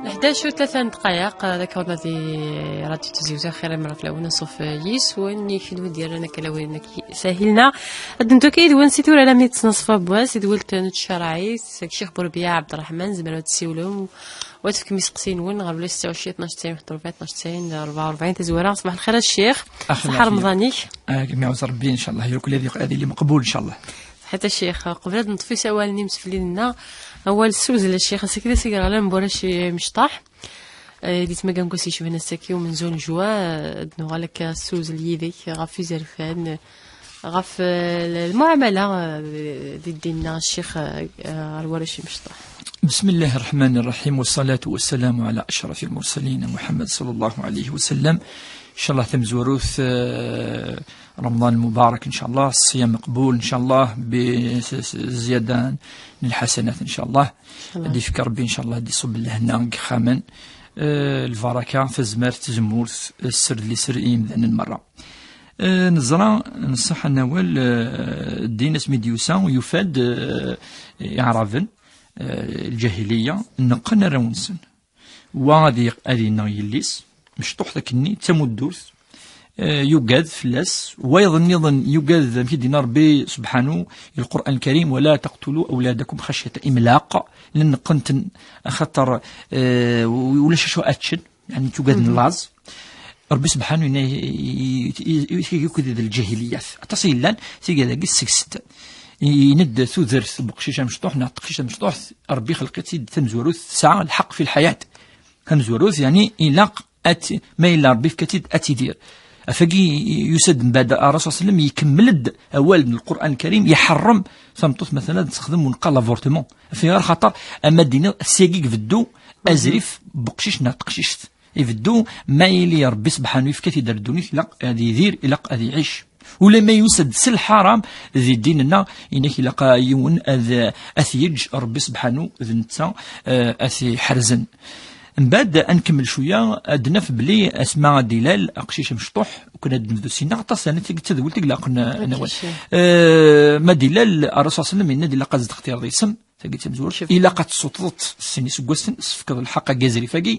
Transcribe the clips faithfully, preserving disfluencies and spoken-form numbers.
Leḥdac u tlata n ddqayeq, d akken di Radio Tizi Uzzu, xir imra fell-awen, ṣṣuf yis-wen, nnig n wid yerran akka lawan-nni sahilna. Ad d-neddu akka yid-wen si tura alammi d ttnaṣfa n wass, i d weltma n tcerɛit, seg Ccix Burbiya Ɛebderreḥman, tzemrem ad tessiwlem, u ad tefkem iseqsiyen-nwen ɣer ula ستة وعشرين اثناش تسعين واحد وأربعين تسعين أربعة وأربعين. Tazwara, ṣbaḥ lxir a ccix. Ṣṣeḥa Remḍanik. Ad yili meqbul, incallah, yakk ladi ad yili meqbul, incallah. Ṣṣeḥit a ccix. Qbel ad neṭṭef isawalen imsefliden-nneɣ, awal ssewzel a ccix, ass-agi d ass agraɣlan n warrac imecṭaḥ. Eh, di tmagga n wass yecban ass-agi umenzu n juin, eh, ad nuɣal akka ssewzel yid-k ɣef izerfan, eh, ɣef, eh, lmuɛamala, eh, di ddin-nneɣ a ccix, eh, ɣer warrac imecṭaḥ. بسم الله الرحمن الرحيم، والصلاة والسلام على أشرف المرسلين محمد صلى الله عليه وسلم. إن شاء الله tamezwarut, eh, رمضان المبارك إن شاء الله، الصيام مقبول إن شاء الله، بزيادة من الحسنات إن شاء الله. Ad d-yefk Rebbi, incallah, ad d-iṣubb lehna deg yixxamen, eh, lbaraka, tazmert, tazemmurt, sser d liser i yimdanen merra. Eh, neẓra, nṣeḥ ad nawal, eh, ddin asmi d-yusa, yufa-d, eh, Iɛraben, eh, lǧahiliya, neqqen arraw-nsen. Wa ad y-, ad yenɣ yelli-s, mecṭuḥt akkenni, d tamuddurt, eh, yugad fell-as. Wayeḍ nniḍen yugad, amek i d-yenna Rebbi subḥanu, i Lqur'an Lkarim: ولا تقتلوا أولادكم خشية إملاق. Llan neqqen-ten axaṭer, eh, u-, ulac acu ad ččen, yeɛni, tugaden laẓ. Rebbi subḥanu yenna i, i, i, i, i, akked d lǧahiliyat. Aṭas i yellan, tigad-agi ssegsent. Yenna-d tudert n uqcic amecṭuḥ neɣ teqcict amecṭuḥt, Rebbi ixleq-itt-id tamezwarut, tesɛa lḥeqq fi lḥayat. Tamezwarut, yeɛni, ilaq ad t-, ma yella Rebbi yefka-tt-id, ad tidir. Afagi yusa-d mbeɛd Ṛṛasul ṣalla Llahu ɛalayhi wa sallam, ikemmel-d awal n Lqur'an Lkarim, iḥeṛṛem tameṭṭut, matala, ad tessexdem u neqqar l'avortement. Afayar xaṭer, ama d-iniḍ, seg-agi ibeddu azrif n uqcic neɣ teqcict. Ibeddu, ma yili Rebbi subḥanu yefka-t-id ar ddunit, ilaq ad yidir, ilaq ad iɛic. Ula ma yusa-d s lḥaram di ddin-nneɣ, inak ilaq yiwen ad, ad t-yeǧǧ Rebbi subḥanu d netta, eh, ad t-iḥerzen. Mbeɛd ad nkemmel cwiya, ad naf belli asma ad d-ilal aqcic amecṭuḥ, ukan ad d-nebdu sinna, aṭas, yeɛni, tagi d tadwilt i ilaqen, eh, ad nawal. Eh, ma d-ilal, Ṛṛasul ṣalla Llahu ɛalayhi wa sallam yenna-d ilaq ad s-d-textireḍ isem, tagi d tamezwarut, ilaq ad tessuṭṭeḍ-t sin iseggasen, tessefkeḍ lḥeqq-agi azrif-agi.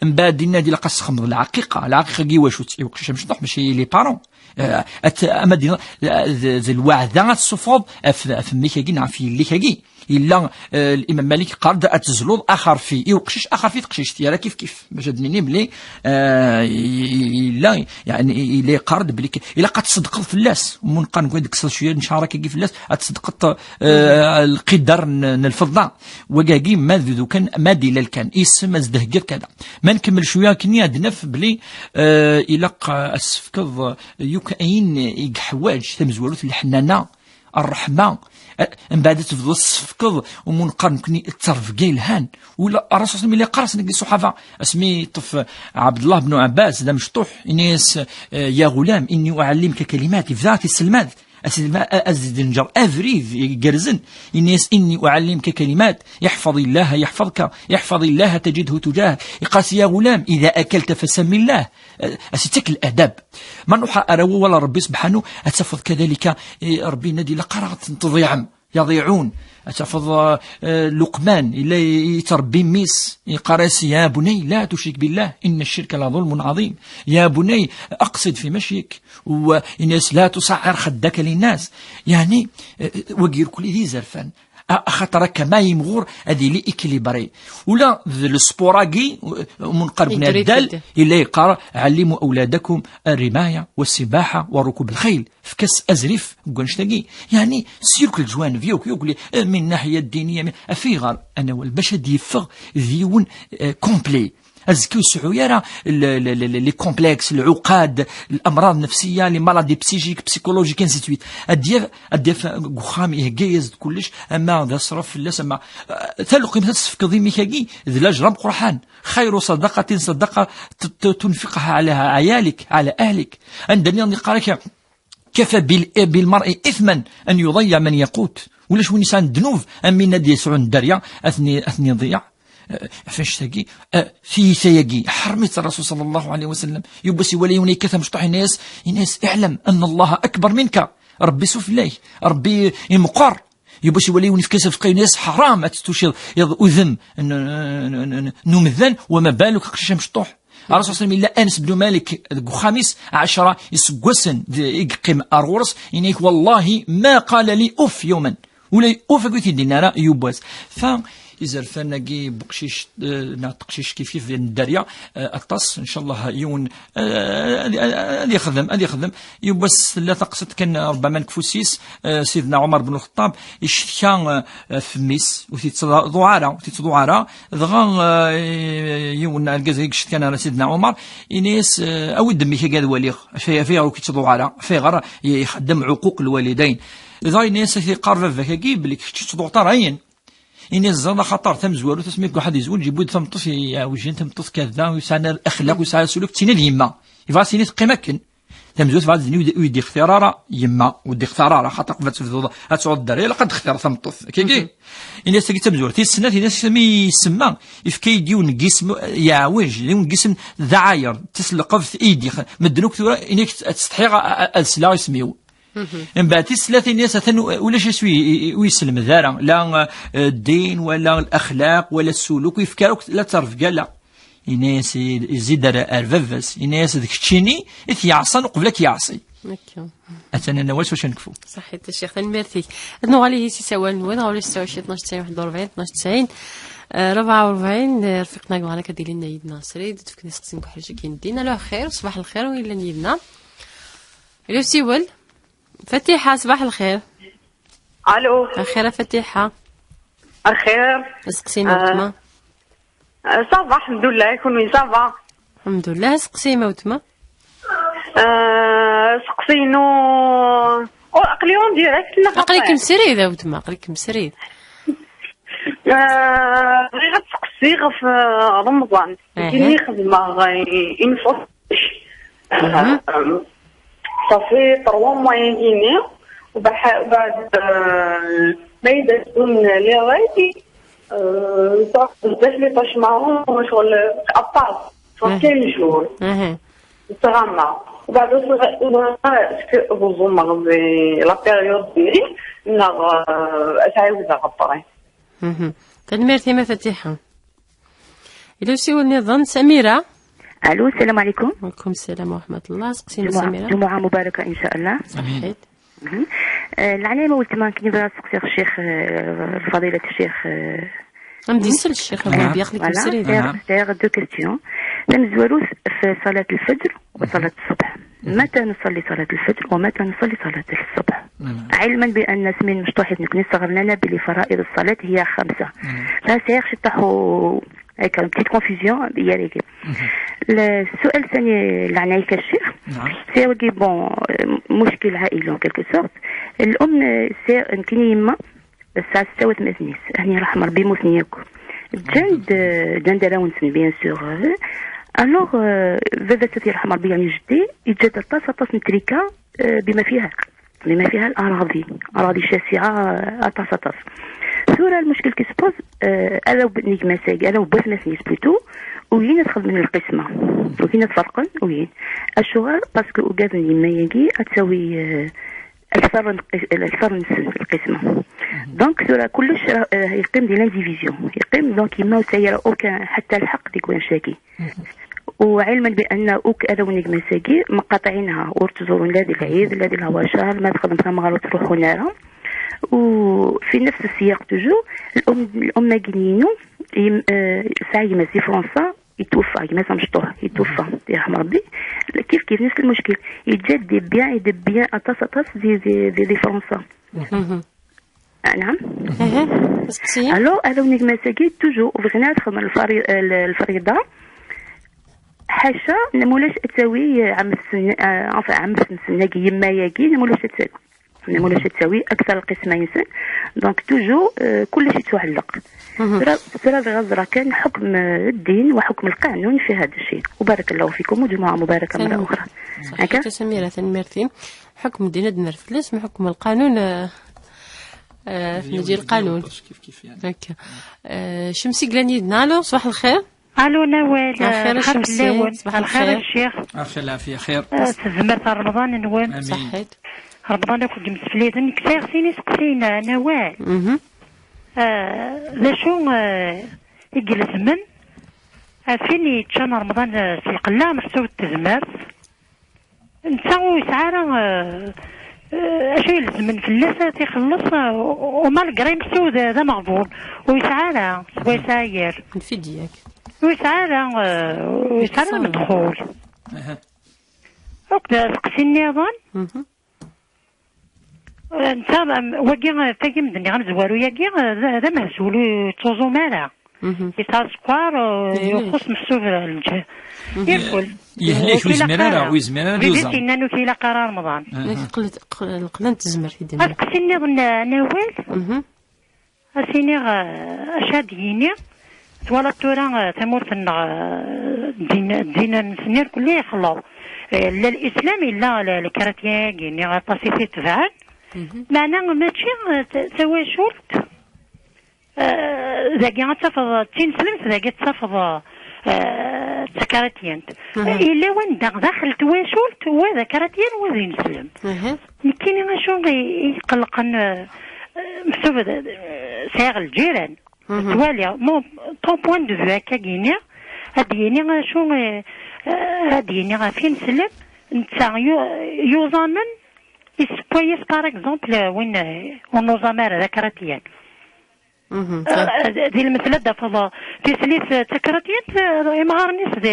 Mbeɛd yenna-d ilaq ad s-texdmeḍ lɛaqiqa. Lɛaqiqa-agi iwacu-tt? I uqcic amecṭuḥ, mačči i les parents. Eh, at-, ama d, d, d lweɛda ad tessufɣeḍ ɣef, ɣef mmi-k-agi neɣ ɣef yelli-k-agi. Yella, eh, Imam Malik yeqqar-d ad tezluḍ axerfi i uqcic, axerfi i teqcict, yerra kif kif. Bac ad d-nini belli, eh, yella, yeɛni, yella yeqqar-d belli k-, ilaq ad tṣeddqeḍ fell-as. Mu neqqar nekk ad tekkseḍ cwiya n ccɛer akkagi fell-as, ad tṣeddqeḍ, eh, lqidar n, n lfeḍḍa. Wagagi ma d, d ukan, ma d-ilal kan, isem ad s-d-theggiḍ kada. Ma nkemmel cwiya akkenni, ad naf belli, eh, ilaq, eh, ad s-tefkeḍ, eh, yakk ayen i yeḥwaǧ tamezwarut, leḥnana, ṛṛeḥma. Eh, mbeɛd ad tebduḍ ad s-tefkeḍ, u mu neqqar nekni d ttrebga yelhan. Ula Ṛṛasul ṣalla Llahu ɛalayhi wa sallam yella yeqqar-asen deg ṣṣuḥaba, asmi yeṭṭef Ɛebdellah ben Ɛebbas d amecṭuḥ, yenna-yas, eh, يا غلام إني أعلمك كلمات, yebda ad t-yesselmad. Ad s-, a-, ad s-d-nǧer abrid igerrzen. Yenna-yas: إني أعلمك كلمات، احفظ الله يحفظك، احفظ الله تجده تجاهك. Yeqqar-as: يا غلام إذا أكلت فسم الله. Eh, ad s-ittak ladab. Ma nruḥ ar wawal n Rebbi subḥanu, ad tafeḍ kadalika, eh, Rebbi yenna-d ilaq ara ad ten-tḍiɛem. يضيعون. Ad tafeḍ, eh, Luqman, yella yettrebbi mmi-s, yeqqar-as: يا بني لا تشرك بالله إن الشرك لظلم عظيم. يا بني أقصد في مشيك. Yenna-yas: لا تصعر خدك للناس. Yeɛni, eh, wagi irkelli d izerfan. A-, axaṭer akka ma yimɣur ad yili équilibré. Ula d lesport-agi, mu neqqar nekni addal, yella yeqqar: علموا أولادكم الرماية والسباحة وركوب الخيل. Efk-as azrif deg wannect-agi. Yeɛni, s yakk leǧwaneb, yakk, yakk li-, eh, min naḥya ddiniya, min, afiɣer, anawal, bac ad d-yeffeɣ d yiwen, eh, complet. Azekka ur yesɛu ara le-, le-, le-, le-, les complexes, lɛuqad, l'amrad nefsiya, les maladies psychiques, psychologiques, ainsi de suite. Ad d-yaf, ad d-yaf deg uxxam, ihegga-yas-d kullec, ama d asref fell-as, ama, eh, taluqimt ad s-tefkeḍ i mmi-k-agi, d lajr ameqqran. خير صدقة صدقة ت-، ت-، تنفقها على عيالك، على أهلك. Anda nniḍen yeqqar-ak: كفى بال-، بالمرء إثما أن يضيع من يقوت. Ulac win yesɛan ddnub am win ad yesɛun dderya ad ten-, ad ten-iḍeyyeɛ. Eh, ɣef annect-agi, eh, tiyita-agi, ḥerm-itt Ṛṛasul ṣalla Llahu ɛalayhi wa sallam. Yiwwas iwala yiwen yekkat amecṭuḥ, yenna-yas, yenna-yas: اعلم أن الله أكبر منك. Ṛebbi sufella-k, Ṛebbi imeqqer. Yiwwas iwala yiwen yefka-as afeqqay-nni, yenna-yas: "Ḥaram ad tettuciḍ iḍ udem n, n, n, n, n umdan, wa ma baluk aqcic amecṭuḥ." Ṛṛasul sallam yella Anas bnu Malik deg uxxam-is, ɛecra iseggasen d-, i yeqqim ar ɣur-s, yenna-yak: "Wallahi ma qala li uff yawman." Ula uff akkit i d-yenna ara yiwwas. Fa izerfan-agi n uqcic, eh, neɣ teqcict kif kif n dderya, eh, aṭas, ncallah yiwen, eh, ad, ad, ad yexdem, ad yexdem. Yiwwas tella taqsiṭ kan, ṛebbama nekk ufus-is, eh, Sidna Ɛumar ben Lxeṭṭab, icetka, eh, f mmi-s, ur t-ittḍu ara, ur t-ittḍu ara. Dɣa, eh, yiwen argaz i yecetkan ara Sidna Ɛumar, ini-as, eh, "Awi-d mmi-k ad waliɣ, af-, af ayɣer ur k-ittḍu ara, af ayɣer i-, ixeddem ɛuquq lwalidayn." Dɣa ini-as, "Ad t-iqqar baba-k-agi belli kečč ur tettḍuḍ ara ayen." Ini-as, "Ẓẓan axaṭer tamezwarut asmi deg waḥed yezweǧ, yewwi-d tameṭṭut iɛewjen, tameṭṭut kada, ur yesɛan ara axlaq, ur yesɛi ara suluk, d tin ad yemma. Yebɣa ad s-yini teqqim akken." Tamezwarut bɣa ad d-tini ur d-, ur d-ixtir ara yemma, ur d-ixtar ara, xaṭer qbel ad tebduḍ ad tesɛuḍ dderya, ilaq ad d-ixtir tameṭṭut. Akkagi, ini-as tagi d tamezwarut. Tis snat, ini-as mi isemma, ifka-yi-d yiwen n yisem yeɛwej, yiwen n yisem d aɛayer, d tiselqeft i yi-d-ix-, medden akk tura, ini-ak ad setḥiɣ a-, a-, ad sleɣ isem-iw. Mbeɛd tis tlata, ini-as atan u-, ulac acu i, i, ur yesselmed ara, la, eh, ddin, wala laxlaq, wala ssuluk, ur yefki ara akk la ttrebga, la. Ini-as i-, izid ar, ar baba-s, ini-as d keččini i t-yeɛṣan uqbel ad k-yeɛṣi. Akka. Atan ad nawal s wacu nekfu. Saḥit a Ccix, tanemmirt-ik. Ad nuɣal ihi s isawalen-nwen, ɣer ulac ttawacit tnac tesɛin waḥed urebɛin, tnac tesɛin, eh, rebɛa urebɛin, eh, rfiqna deg uɣalak ad ilin yid-neɣ srid, ad fken iseqsiyen deg uḥric-agi n ddin. Alo, xir, ṣṣbeḥ lxir, win yellan yid-neɣ. Alo, siwel. Fatiḥa, ṣṣbeḥ lxir. Alo. Axir a Fatiḥa. Axir. Aseqsi-inu, ah, weltma. Ah, ça va, alḥemdulillah, kunwi ça va? Alḥemdulillah, aseqsi-inu, weltma. Ah, aseqsi-inu, oh, aql-i en direct, neɣ aql-ikem srid, a weltma, aql-ikem srid. Ah, bɣiɣ ad seqsiɣ ɣef, ah, Remḍan. Aha. Ini xedmeɣ, ah, une fois. Mhm. Ah, ça fait trois mois yagi-nni, u baḥ-, بعد, euh, ma yella تكون les règles, euh, صافي بزاف les tâches marron, شغل à part, sur quinze jours. Mhm. Tɣama. U baɛd ur ẓriɣ, ur ẓriɣ ara est-ce que ẓumeɣ di la période-nni, neɣ, euh, ad ɛiwdeɣ après. Mhm. Tanemmirt-im a Fatiḥa. Ila usiwel niḍen, Samira. Alo, السلام عليكم. وعليكم السلام ورحمة الله. سقسينا جمعة، سميرة. جمعة مباركة إن شاء الله. صحيت. Mhm. آه، العلامة والتمان كني بغا سقسي الشيخ، آه، فضيلة الشيخ، آه، أم ديسل الشيخ أبو نعم. بياخ لك voilà، مسريد. سير، نعم. سير deux questions. تم زوروث في صلاة الفجر وصلاة الصبح. متى نصلي صلاة الفجر ومتى نصلي صلاة الصبح؟ نعم. علما بأن سمين مشطوح يمكن يستغرنا بلي فرائض الصلاة هي خمسة. نعم. فسير شطحوا هيك une petite confusion يا ريكي. السؤال الثاني اللي عنايك الشيخ، نعم. سي وقي بون، مشكل عائلي en quelque sorte. الأم، سي يمكن يما الساعة ستة وثمانية، هني رحم ربي موت نياكو. جند، جند راونسن bien sûr. Alors، آه، بابا تاتي رحم ربي يعني جدي، يتجدد طاس طاس من تريكا، آه، بما فيها، بما فيها الأراضي، أراضي شاسعة، آه، طاس طاس. ثورة المشكل كي سبوز، آه، أنا وب-، نيك مساقي، أنا وبوث مسنيس plutôt، وين تخدم من القسمة، وين تفرقن، وين. الشغل، parce que وقاذن يما يجي، أتسوي، آه، أكثر من قس-، أكثر من سن القسمة. Donc ثورة كلش راه، آه، يقيم دي l'indivision، يقيم donc يما وسيرة aucun حتى الحق ديك وين شاكي. وعلما بأن أوك أذونيك مساكي مقاطعينها ورتزورون لا دي العيد، لا دي الهواشر، ما تخدم فيها مغالو تروحون لها. وفي نفس السياق toujours، الأم، الأم ماكينينو، يم-، آه، ساعة يما سي فرنسا، يتوفى، يما سامشطوح، يتوفى، يرحم ربي. كيف كيف نفس المشكل، يتجد دي بيان، يدي بيان أطاس أطاس دي، دي، دي، دي فرنسا. نعم. اها. سقسي. الو، الو، نجمة ساكي، toujours بغينا ندخل من الفري-، ال-، الفريضة. حاشا، نمولاش أتساوي عم السن-، آه، enfin، عم السن-، سناكي يما ياكي، نمولاش أتساوي. نمولاش أتساوي أكثر القسمة ينسن. Donc، toujours، آه، كلش يتعلق. ترى، ترى غزرة كان حكم الدين وحكم القانون في هذا الشيء. وبارك الله فيكم وجمعة مباركة مرة أخرى. صحيح، هكا؟ سميرة، ثاني ميرثي. حكم الدين هذا نعرف ليش، من حكم القانون، آه، آه، في نجي القانون. كيف كيف يعني. هكا. آه، شمسي قلاني يدنا. ألو، صباح الخير. ألو، نوال. آه، خير الخير شمسي. الأول. صباح الخير الخير. الشيخ. آه، خير العافية، خير. آه، تزمرت رمضان نوال. آمين. صحيت. Remḍan akk deg yimsefliden, nekk sɛiɣ sin iseqsiyen n awal. Mhm. Ah, d acu, ah, i ilezmen ɣef win yeččan Remḍan, ah, s lqella, meḥsub d tezmert? Netta ur yesɛi ara, ah, ah, acu ilezmen fell-as ad t-ixelleṣ, ah, u, u malgré meḥsub d, d ameɣbun, ur yesɛi ara s wayes ara yerr. Lfidya. Ur yesɛi ara, ah, ur yesɛi ara lmedxul. Aha. Akk d aseqsi nniḍen. Mhm. Netta, am, wagi, tagi, medden-nni amezwaru-yagi, d, d amehzul, ur yettuẓum ara. Mhm. Yesɛa sskeṛ, eh, ixuṣ meḥsub lǧehd. Mhm. Irkul. Yehlek, ur yezmir ara, ur yezmir ara ad yuẓam. Bibis yenna-n ur k-ilaq ara Remḍan. Aha. Nek ql-, ql-, qlan tezmert i d-nniɣ. Aseqsi nniḍen n, n awal. Mhm. Ad s-iniɣ, eh, acu ad d-yini? Twalaḍ tura, eh, tamurt-nneɣ, eh, ddin, ddin-nsen irkelli yexleḍ. Eh, yella lislam, yella l-, lkratyen-agi-nni, aṭas i t-itebɛen. Mhm. Meɛna mačči, eh, t-, tawacult, eh, dagi ad tafeḍ d tineslemt, dagi ad tafeḍ, eh, d takratyant. Mhm. Yella wanda daxel twacult, wa d akratyan, wa d ineslem. Mhm. Nekkini acu i, i iqellqen, eh, meḥsub d, d, sɛiɣ lǧiran. Mhm. Ttwaliɣ, mon, ton point de vue akka d-yini, ad d-yini acu, eh, eh, ad d-yini ɣef ineslem, netta yu-, yuẓamen, issewway-as, par exemple, win, eh, ur nuẓam ara, d akratyan. Mhm, eh, di lmetla d-tafeḍ tislit d takratyant, eh, imɣaren-is d,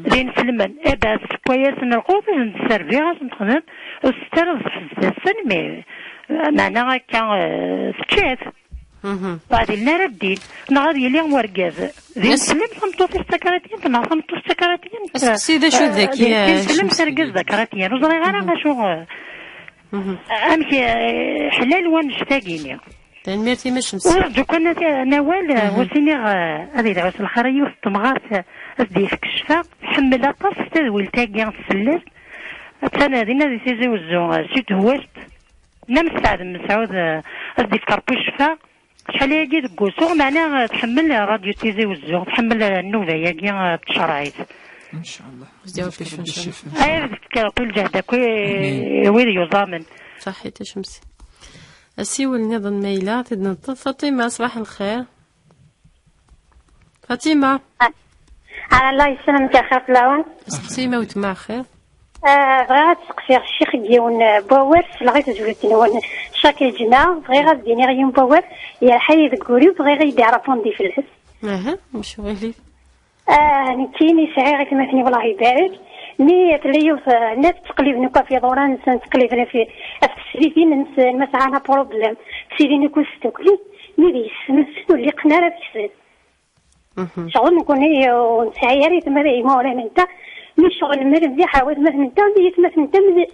d ineslmen. Eh ben, ssewway-asen lqut, ad sen-d-sserbiɣ, ad sen-texdem, ur s-tettarra d tfezza-sen, mais, eh, meɛna akka, eh, tečča-t. Mhm. Ur ɛdilen ara ddin. Neɣ ad yili wergaz d ineslem, tameṭṭut-is d takratyant, neɣ tameṭṭut d takratyant, aseqsi d acu eh, daki, d ineslem, argaz d akratyan. Ur ẓriɣ ara acu, eh, amek, eh, ḥlal wannect-agi-nni. Tanemmirt-im a Cemsi. Ur rǧu kan ad, n awal, eh, ur s-iniɣ, eh, ad yedɛu s lxir i yiwet n temɣart, eh, ad s-d-yefk ccfa. Tḥemmel aṭas tadwilt-agi n tsellest. Attan dinna di Tizi Wezzu, eh, Sud Ouest. Nna Mesɛed Mesɛud, eh, ad s-d-yefk Ṛebbi ccfa. Acḥal ayagi deg wusu, meɛna, eh, tḥemmel Radio Tizi Wezzu, tḥemmel, eh, nnuba-yagi, eh, tcerɛit. Inchallah. Ad s-d-yefk Ṛebbi ccfa. Ay, ad s-d-yefk Ṛebbi lǧehd akk i, i wid yuẓamen. Ṣaḥit a Cemsi. Asiwel nniḍen ma yella, ad t-id-neṭṭef. Fatima, ṣbaḥ lxir. Fatima. Ah, Allah yesselmek, axir fell-awen. Seqsi ma wetma axir. Ah, bɣiɣ ad seqsiɣ ccix deg yiwen, ah, n wawal, selleɣ i tezwilt-nwen chaque lǧemɛa, bɣiɣ ad d-iniɣ yiwen n wawal, yerḥa-yi deg wul-iw, bɣiɣ ad yi-d-iṛapundi fell-as. Aha, mec ɣilif. Ah, nekkini sɛiɣ atmaten-iw, Allah ibarek. Mi tella yiwet, ah, nna tettqelliben akk ɣef yiḍuran-nsen, ttqelliben ɣef, ɣef tesritin-nsen, ma sɛan aproblem, ttilin akk s tdukli, mi d yessemsen ur lliqen ara deg-sen. Mhm. Ccɣel nekkni ur nesɛi ara aytma d imawlan-nteɣ, mi ccɣel mel mliḥ ar watmaten-nteɣ, mi yatmaten-nteɣ mel,